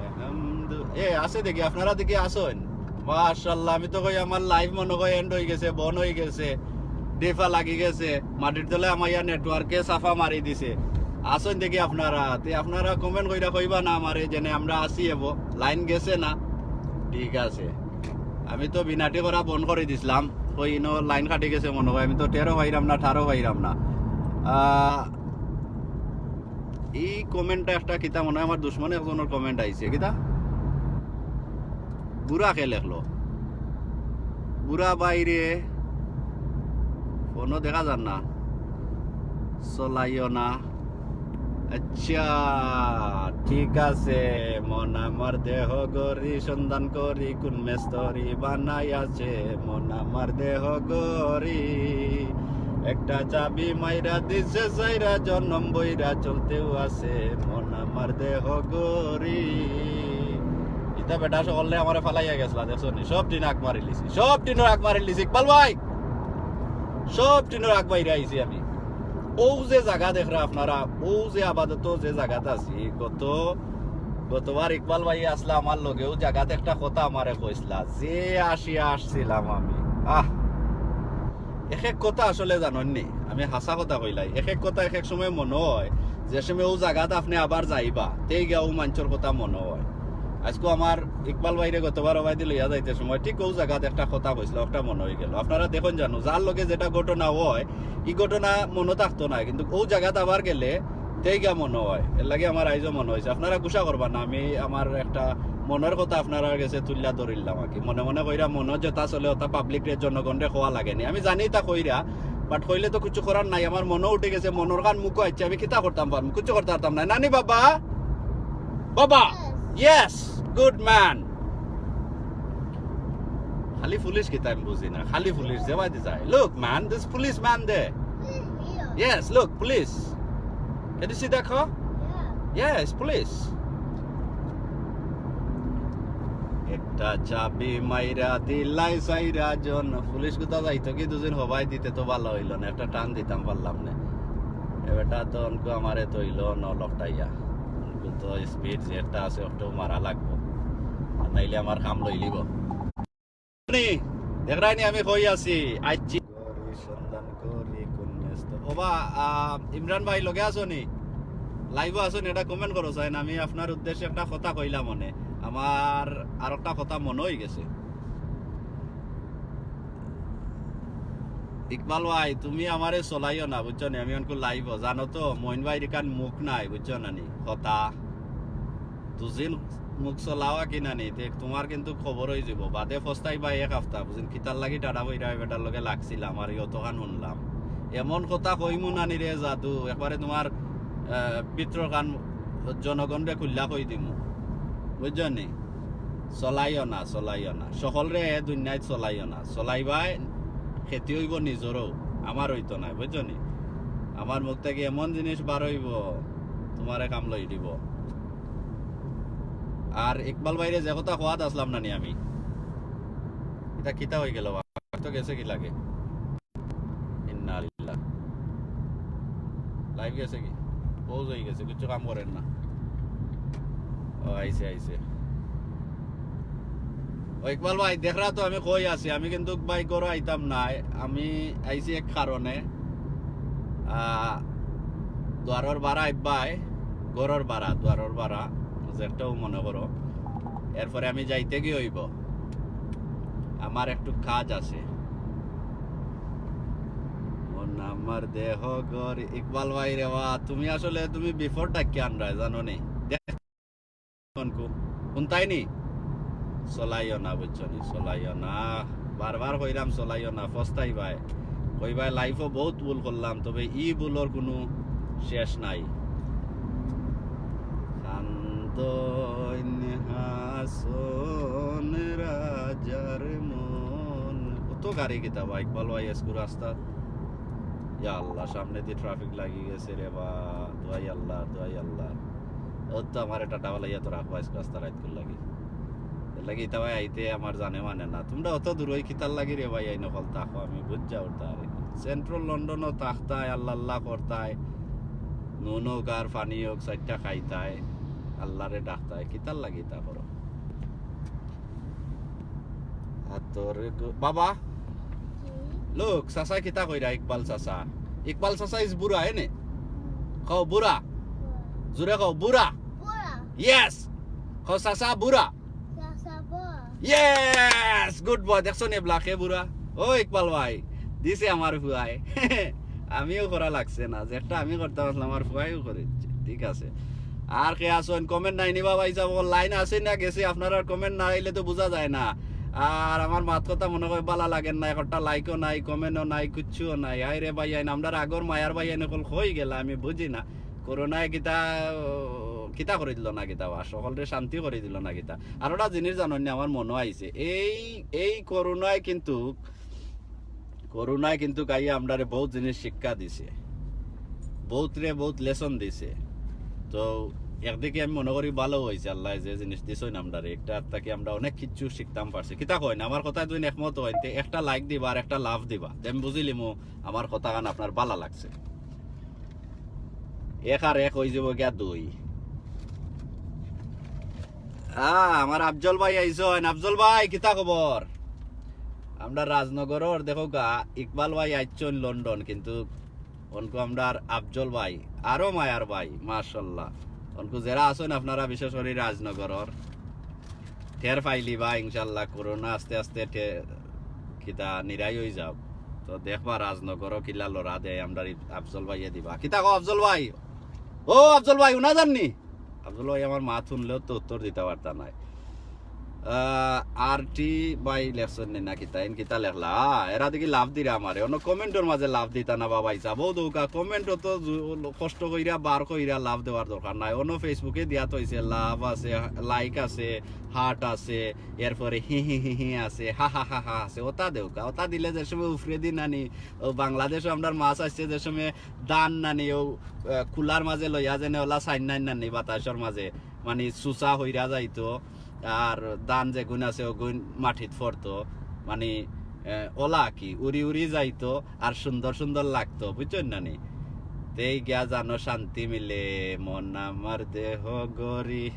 আলহামদু-, এ, আছে দেখি, আপনারা দেখি আছইন। মাশাআল্লাহ, আমি তো কই আমার লাইভ মনে হয় এন্ড অই গেছে, বন অই গেছে। ডিফা লাগি গেছে, মাটির তলে আমার ইয়া নেটওয়ার্কে সাফা মারি দিছে। আসুন দেখি আপনারা, তে আপনারা কমেন্ট কইরা কইবা না আমারে যেনে আমরা আসি এবো, লাইন গেছে না? ঠিক আছে, আমি তো বিনাটি করা বন্ধ করি দিছলাম। কই ইনো লাইন কাটি গেছে মনে হয়, আমি তো টেরও পাইরাম না, ঠারও পাইরাম না। আহ, এই কমেন্টটা একটা কিতা মনে হয় আমার দুশমন একজনের কমেন্ট আইছে, কিতা? বুড়া কে লেখলো, বুড়া বাইরে ফোনও দেখা যার না, চলাইও না। আচ্ছা, ঠিক আছে। মন আমার দেহ গড়ি সন্ধান করি, কোন মেস্তরি বানাই আছে মন আমার দেহ গড়ি। একটা চাবি মাইরা দিছে সাইরা, জনম বইরা চলতেও আছে মন আমার দেহ গড়ি। ইতা বেটা সকলে আমারে ফালাইয়া গেছলা, দেখছো নি? সব টিন আগ মারি লিছি, সব টিনর আগ মারি লিছি। ইকবাল ভাই, সব টিনর আগ বাইরে আইছি আমি। ও যে জায়গা দেখরা আপনারা, ও যে আপাতত যে জায়গাত আছি, গত গতবার ইকবাল ভাই আসলা আমার লগে, ও জায়গাত একটা কথা আমারে কইছলা, যে আসি আসছিলাম আমি। আহ, এক এক কথা আসলে জানইন নি, আমি হাছা কথা কইলাই, এক এক কথা এক এক সময় মনো হয়, যে সময় ও জায়গাত আপনে আবার যাইবা, তেই গিয়া ও মানষর কথা মনো হয়। আইজকু আমার ইকবাল ভাইরে গতবার ওবায়দি লইয়া যাইতে সময় ঠিক ও জায়গাত একটা কথা কইছলা, একটা মনো অই গেল। আপনারা দেখইন জানো, যার লগে যেটা ঘটনা হয়, ই ঘটনা মনো থাকতো না, কিন্তু ও জায়গাত আবার গেলে তেই গিয়া মনো হয়। এর লাগি আমার আইজও মনো অইছে। আপনারা গুসা করবা না, আমি আমার একটা মনর কথা আপনারার গেছে তুলিয়া ধরিলাম আর কি। মনে মনে কইরা মনো যেটা চলে ওটা পাবলিকরে, জনগণরে কওয়া লাগে নি। আমি জানি ইতা কইরা, but কইলে তো কিচ্ছু করার নাই। আমার মনো উঠি গেছে, মনর খান মুখো আইছে, আমি কিতা করতাম পারমু? কিচ্ছু করতাম পারতাম না। নানি বাবা, বাবা, yes, good man। খালি পুলিশ কিতা আমি বুঝি না, খালি পুলিশ যেবায়দি যায়। Look man, this policeman there. Yes, look, police. Can you see that car? Yes, police. একটা চাবি মাইরা দিলাই সাইরা জন। পুলিশ কোথা যাইতো কি দুদিন হবাই দিতে তো ভালো হইল না, একটা টান দিতাম পারলাম না। এ বেটা তো অনকু আমারে তো হইল ন লকটাইয়া। অনকু তো স্পিড যেটা আছে, ওটাও মারা লাগবো, আর নাইলে আমার কাম লইলিব। নি, দেখরায় নি আমি কই আছি, আইছি। করি সন্ধান করি কোন মেস্ত। ওবা, আহ, ইমরান ভাই লগে আছো নি? লাইভও আছো নি? এটা কমেন্ট করো চাইন। আমি আপনার উদ্দেশ্যে একটা কথা কইলাম মনে। আমার আর একটা কথা মনে হই গেছে। ইকবাল ভাই, তুমি আমারে চলাইও না, বুঝছো নি? আমি অনকু লাইভও, জানো তো, মইন ভাইর ইখান মুখ নাই, বুঝছো না নি? কথা দুদিন মুখ চলাওয়া কিনা নি, তে তোমার কিন্তু খবর হই যাব। বাদে ফস্তাই ভাই এক হাপ্তা, বুঝিন, কিতার লাগি টাটা বইরা ওই বেটার লগে লাগছিলাম, আর অতখান শুনলাম। এমন কথা কইমু না নি রে জাদু, একবারে তোমার, আহ, পিত্রকান জনগণরে খুল্লা কই দিমু, বুঝছো নি? চলাইও না, চলাইও না, সকলরে এ দুনিয়াত চলাইও না। চলাইবায় ক্ষতি হইব নিজরও, আমার হইতো না, বুঝছো নি? আমার মুখ থেকে এমন জিনিস বার হইব, তোমারে কাম লই দিব। আর ইকবাল ভাইরে যে কথা কওয়াত আসলাম না নি আমি, এটা কিতা হয়ে গেল? তো গেছে কি লাগে? ইন্না লিল্লাহ। লাইভ গেছে কি? পজ হয়ে গেছে, কিচ্ছু কাম করেন না। ও, আইছে, আইছে। ও, ইকবাল ভাই, দেখরা তো আমি কই আছি, আমি কিন্তু ভাই ঘরো আইতাম না, আমি আইছি এক কারণে। আহ, দুয়ারর বারা আইবায়, ঘরর বারা, দুয়ারর বারা, যে একটাও মনে করো। এরপরে আমি যাইতে গিয়ে হইব, আমার একটু কাজ আছে। মন আমার দেহ ঘর, ইকবাল ভাই রে বা, তুমি আসলে তুমি বিপদ ডাকিয়া আনরায়, জানো নি? দেখ, কোন কু-, কোনটাই নি? চলাইও না, বুঝছো নি? চলাইও না। বারবার কইরাম চলাইও না, ফস্তাই ভাই। কই ভাই, লাইফও বহুত ভুল করলাম, তবে ই ভুলর কোনো শেষ নাই। কান্দইন হাসন রাজার মন। কত গাড়ি কিতা বা, ইকবাল ভাই, এসকু রাস্তা। ইয়া আল্লাহ, সামনে দি ট্রাফিক লাগি গেছে রে বা। দোয়াই আল্লাহ, দোয়াই আল্লাহ। ও তো আমার এটা ডাবল ইয়া তো রাখবা, এসকু রাস্তা রাইত করে লাগি। এর লাগি ইতা ভাই আইতে আমার জানে মানে না। তোমরা অত দূর হই কিতার লাগি রে ভাই, আইন অকল থাকো, আমি বুঝ যাও তারে। সেন্ট্রাল লন্ডনও থাকতায়, আল্লাহ আল্লাহ করতায়। নুন হোক আর পানি হোক, চারটা খাইতায়, আল্লাহরে ডাকতায়। কিতার লাগি তা করো? আর তোর গো-, বাবা, Look, চাচা কিতা কইরা, ইকবাল চাচা। ইকবাল চাচা is বুড়া, এনে? কও বুড়া। জোরে কও বুড়া। বুড়া। Yes। কও চাচা বুড়া। চাচা বুড়া। Yes, good boy। দেখছো নি ব্ল্যাকে বুড়া? ও ইকবাল ভাই, দিছে আমার ফুয়ায়। আমিও করা লাগছে না, যেটা আমি করতাম আসলে আমার ফুয়ায়ও করে দিছে। ঠিক আছে, আর কে আছইন? কমেন্ট নাই নি বা ভাইসাব, লাইন আছে না গেছে? আপনারার কমেন্ট না আইলে তো বুঝা যায় না। আর আমার মাত কথা মনে হয় ভালা লাগের না, একটা লাইকও নাই, কমেন্টও নাই, কিচ্ছুও নাই। আয় রে ভাইয়াইন, আমরার আগর মায়ার ভাইয়াইন অকল কই গেলা আমি বুঝি না। করোনায় কিতা, কিতা করি দিল না কিতা বা, সকলরে শান্তি করি দিল না কিতা। আর ওটা জিনিস জানইন নি, আমার মনো আইছে, এই, এই করোনায় কিন্তু, করোনায় কিন্তু আইয়া আমরারে বহুত জিনিস শিক্ষা দিছে, বহুতরে বহুত লেসন দিছে। তো একদিকে আমি মনো করি ভালা অইছে, আল্লায় যে জিনিস দিছইন আমরারে, একটা থাকি আমরা অনেক কিছু শিখতাম পারছি। কিতা কইন, আমার কথায় যদি একমত অইন, তে একটা লাইক দিবা আর একটা লাভ দিবা, তে আমি বুঝিলিমু আমার কথাখান আপনার ভালা লাগছে। এক আর এক অই যাইবো গিয়া দুই। আ, আমার আফজল ভাই আইছইন। আফজল ভাই, কিতা খবর? আমরা রাজনগরর, দেখউক্কা, ইকবাল ভাই আইছইন লন্ডন, কিন্তু অনকু আমরার আফজল ভাই, আরো মায়ার ভাই, মাশাআল্লাহ। অনকু যেরা আছইন আপনারা, বিশেষ করি রাজনগরর, টের পাইলিবা ইনশাআল্লাহ, করোনা আস্তে আস্তে টে-, কিতা নিরাই অই যাউক। তো দেখবা রাজনগরও কিলা লড়া দেয়, আমরার ই আফজল ভাইয়ে দিবা। কিতা কও আফজল ভাই? ও আফজল ভাই, হুনা যার নি? আফজল ভাই আমার মাত হুনলেও তো উত্তর দিতা পারতা নায়। আহ, আর টি ভাই লেখছইন নি না কিতা, ইন কিতা লেখলা? আ, এরা দেখি লাভ দিরা আমারে। অনো কমেন্টর মাঝে লাভ দিতা না বা ভাইসাব। ও দেখউক্কা, কমেন্টও তো জু-, কষ্ট কইরা, বার কইরা লাভ দেওয়ার দরকার নাই। অনো Facebook-এ দিয়া থইছে, লাভ আছে, লাইক আছে, হার্ট আছে, এরপরে হি হি হি হি আছে, হা হা হা হা আছে। ওটা দেখউক্কা, ওটা দিলে যে সময় উফরেদি নানি, ও বাংলাদেশো আমরার মাছ আইছে যে সময় ধান নানি, ও, আহ, কুলার মাঝে লইয়া যেনে ওলা সাইন নাইন নানি বাতাসর মাঝে, মানে সুসা হইরা যাইতো, আর ধান যেগুন আছে ওগুন মাটিত পড়তো, মানে, আহ, ওলা কি উড়ি উড়ি যাইতো আর সুন্দর সুন্দর লাগতো, বুঝছইন নানি? তেই গিয়া জানো শান্তি মিলে মন আমার দেহ গরি।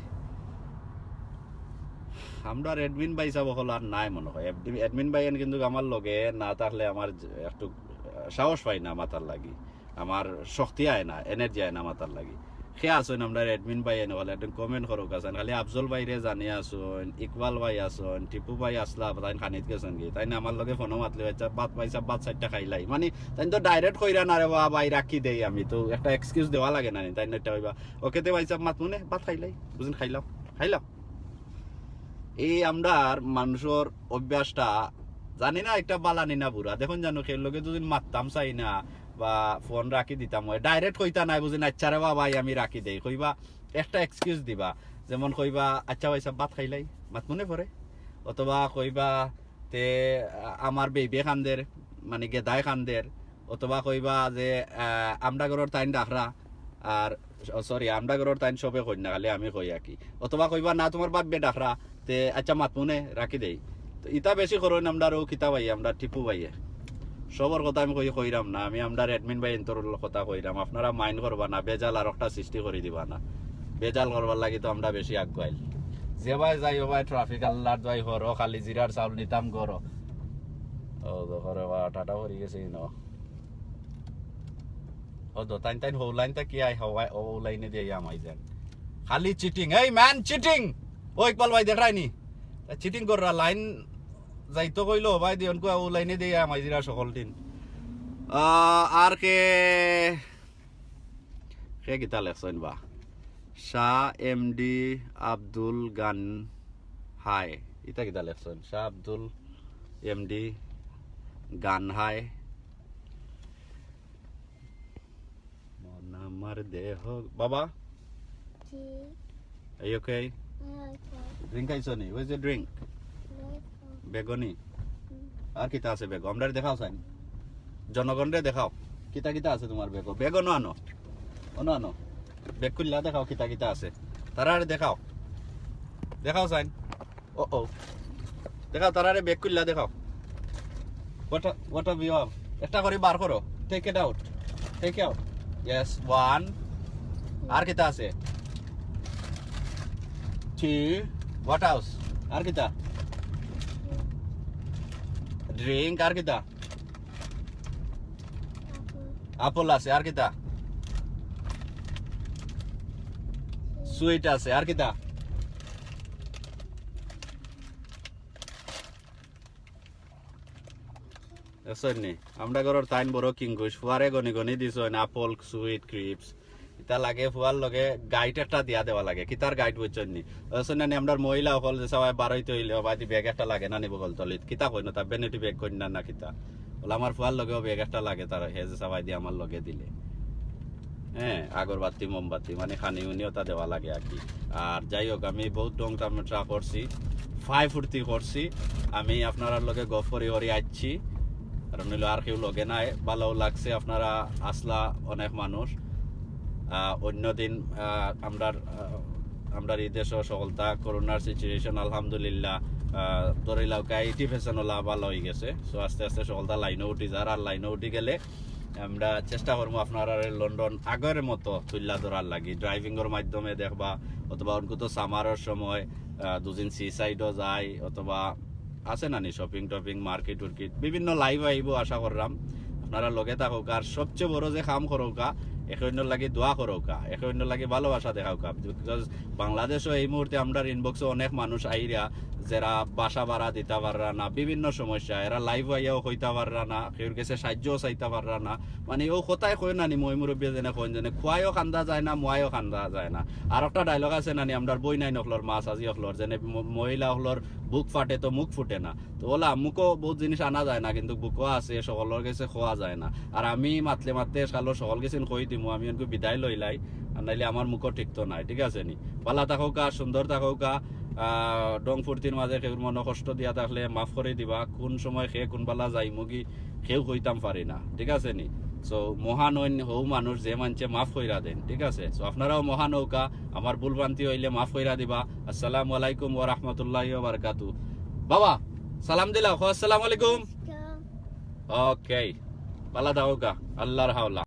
আমরার অ্যাডমিন ভাইসাব অকল আর নাই মনো হয়। অ্যাডমিন ভাইয়াইন কিন্তু আমার লগে না থাকলে আমার যে-, একটু, আহ, সাহস পাই না মাতার লাগি, আমার শক্তি আয় না, এনার্জি আয় না মাতার লাগি। কে আছইন আমরার অ্যাডমিন ভাইয়াইন অকল, একটু কমেন্ট করউক্কা চাইন। খালি আফজল ভাইরে জানি আছইন, ইকবাল ভাই আছইন, টিপু ভাই আছলা, তাইন খানিত গেছইন গি। তাইন আমার লগে ফোনো মাতলে, "আচ্ছা, ভাত ভাইসাব, ভাত চাইরটা খাইলাই।" মানে, তাইন তো ডাইরেক্ট কইরা না রে বা, ভাই রাখি দেই আমি, তো একটা এক্সকিউজ দেওয়া লাগে না নি, তাইন একটা কইবা, "ওকে তে ভাইসাব, মাতমুনে, ভাত খাইলাই।" বুঝছইন, খাইলাম, খাইলাম। এই আমরার মানুষর অভ্যাসটা জানি না একটা ভালা নি না বুরা। দেখইন জানো, কেউর লগে যদি মাততাম চাই না বা ফোন রাখি দিতাম অয়, ডাইরেক্ট কইতা নায়, বুঝছইন, "আচ্ছা রে বা ভাই, আমি রাখি দেই।" কইবা, একটা এক্সকিউজ দিবা, যেমন কইবা, "আচ্ছা ভাইসাব, ভাত খাইলাই, মাতমুনে পরে।" অথবা কইবা, তে, আ-, আমার বেইবে কান্দের, মানে গেদায় কান্দের, অথবা কইবা যে, আ, আমরার ঘরর তাইন ডাকরা, আর, ও, সরি, আমরার ঘরর তাইন সবে কইন না, খালি আমি কই আর কি। অথবা কইবা, "না, তুমার বাপে ডাকরা, তে আচ্ছা মাতমুনে, রাখি দেই।" তো ইতা বেশি করইন আমরার ও কিতা ভাইয়ে, আমরার টিপু ভাইয়ে। সবর কথা আমি কই, কইরাম না, আমি আমরার অ্যাডমিন ভাইয়াইন্তর কথা কইরাম, আপনারা মাইন্ড করবা না, বেজাল আরোকটা সৃষ্টি করি দিবা না। বেজাল করবার লাগি তো আমরা বেশি আগুয়াইল। যে ভাই যাই, ও ভাই ট্রাফিক আল্লাহর দোয়াই হর, ও খালি জিরার চাউল নিতাম গরো। ও দেখো রে বা, টাটা পড়ি গেছে ইনো। ও দো, তাইন তাইন হৌ লাইন থাকি আয়, হৌ, ও লাইনে দিয়া আমাই যান। খালি চিটিং, এই ম্যান চিটিং! ও ইকবাল ভাই দেখরায় নি? চিটিং কররা, লাইন যাইতো কইলো, ভাই দিয়ন কুয়া ও লাইনে দিয়া আমাই জিরা সকল দিন। আহ, আর কে, কে কিতা লেখছইন বা? শাহ এমডি আব্দুল গান হায়। ইতা কিতা লেখছইন? শাহ আব্দুল এমডি গান হায়। মন আমার দেহ। বাবা? জি। Are you okay? Okay। Drink খাইছো নি? Where's your drink? Drink। বেগনি? হুম। আর কিতা আছে বেগো? আমরারে দেখাও চাইন। জনগণরে দেখাও। কিতা কিতা আছে তুমার বেগো? বেগ অনো আনো। অনো আনো। বেগ খুললা দেখাও কিতা কিতা আছে। তারারে দেখাও। দেখাও চাইন। ও, ও। দেখাও, তারারে বেগ খুললা দেখাও। What a, what a view of। একটা করি বার করো। Take it out। Take out। Yes, one। আর কিতা আছে? Two। What else? আর কিতা? ড্রিঙ্ক, আর কিতা? আপেল আছে, আর কিতা? সুইট আছে, আর কিতা? দেখছইন নি? আমরা ঘরর তাইন বড় কিংকুশ, ফুয়ারে গনি গনি দিছইন, আপেল, সুইট, ক্রিপস। ইতা লাগে ফুয়ার লগে গাইড একটা দিয়া দেওয়া লাগে। কিতার গাইড বুঝছইন নি? দেখছইন না নি, আমরার মহিলা অকল যে সবাই বারইতে অইলে, বাদি ব্যাগ একটা লাগে না নি বগল তলিত? কিতা কইন না, তা ভ্যানিটি ব্যাগ কইন না, না কিতা? বলে, আমার ফুয়ার লগেও ব্যাগ একটা লাগে, তার হে যে সবাই দিয়ে আমার লগে দিলে। হ্যাঁ, আগরবাতি, মোমবাতি, মানে খানি উনি ওটা দেওয়া লাগে আর কি। আর যাই হোক, আমি বহুত ঢং তামশা করছি, ফাই ফুর্তি করছি। আমি আপনারার লগে গফ করি করি আইছি, কারণ হইলো আর কেউ লগে নাই। ভালোও লাগছে, আপনারা আসলা অনেক মানুষ। আহ, অন্য দিন, আহ, আমরার, আহ, আমরার এই দেশও সকলতা করোনার সিচুয়েশন আলহামদুলিল্লাহ, আহ, ধরে লাউকা এইটি পার্সেন্ট ওলা ভালো হয়ে গেছে। সো আস্তে আস্তে সকলতা লাইনও উঠি যার, আর লাইনও উঠি গেলে আমরা চেষ্টা করবো আপনারা লন্ডন আগের মতো তুল্লা ধরার লাগি, ড্রাইভিংয়ের মাধ্যমে দেখবা, অথবা অনকু তো সামারের সময়, আহ, দুদিন সি সাইডও যাই, অথবা আছে না নি শপিং টপিং, মার্কেট উর্কেট, বিভিন্ন লাইভ আইবো আশা করলাম। আপনারা লগে থাকউকা, আর সবচেয়ে বড় যে কাম করউকা, একে অন্যর লাগি দোয়া করউকা, একে অন্যর লাগি ভালোবাসা দেখাউকা। বিকজ বাংলাদেশও এই মুহূর্তে আমরার ইনবক্সে অনেক মানুষ আইরা, যারা বাসা ভাড়া দিতা পাররা না, বিভিন্ন সমস্যা, এরা লাইভ আইয়াও কইতা পাররা না, কেউর গেছে সাহায্যও চাইতা পাররা না। মানে, ও কথায় কয় না নি, মই মুরব্বী যেনে কইন, যেনে খুয়াইও কান্দা যায় না, মুয়াইও কান্দা যায় না। আর একটা ডায়লগ আছে না নি, আমরার বইনাইন অকলর, মা সাজি অকলর, যেনে ম-, মহিলা অকলর বুক ফাটে তো মুখ ফুটে না। তো ওলা মুখও বহুত জিনিস আনা যায় না, কিন্তু বুকও আছে, সকলর গেছে কওয়া যায় না। আর আমি মাতলে মাতলে সালো সকল গেছে কই দিমু, আমি অনকু বিদায় লইলাই, আর নাইলে আমার মুখও ঠিক তো নাই, ঠিক আছে নি? ভালা থাকউকা, সুন্দর থাকউকা, আহ, ঢং ফুর্তির মাঝে কেউর মনো কষ্ট দিয়া থাকলে মাফ করি দিবা। কোন সময় কে কোন বালা যাইমুগি কেউ কইতাম পারি না, ঠিক আছে নি? সো মহান অইন হউ মানুষ যে মানষে মাফ কইরা দেন, ঠিক আছে? সো আপনারাও মহান অউকা, আমার ভুল ভ্রান্তি অইলে মাফ কইরা দিবা। আসসালামু আলাইকুম ওয়া রাহমাতুল্লাহি ওয়া বারাকাতু। বাবা, সালাম দিলাও, কও আসসালামু আলাইকুম। ওকে, ভালা থাকউকা, আল্লাহর হাওলা।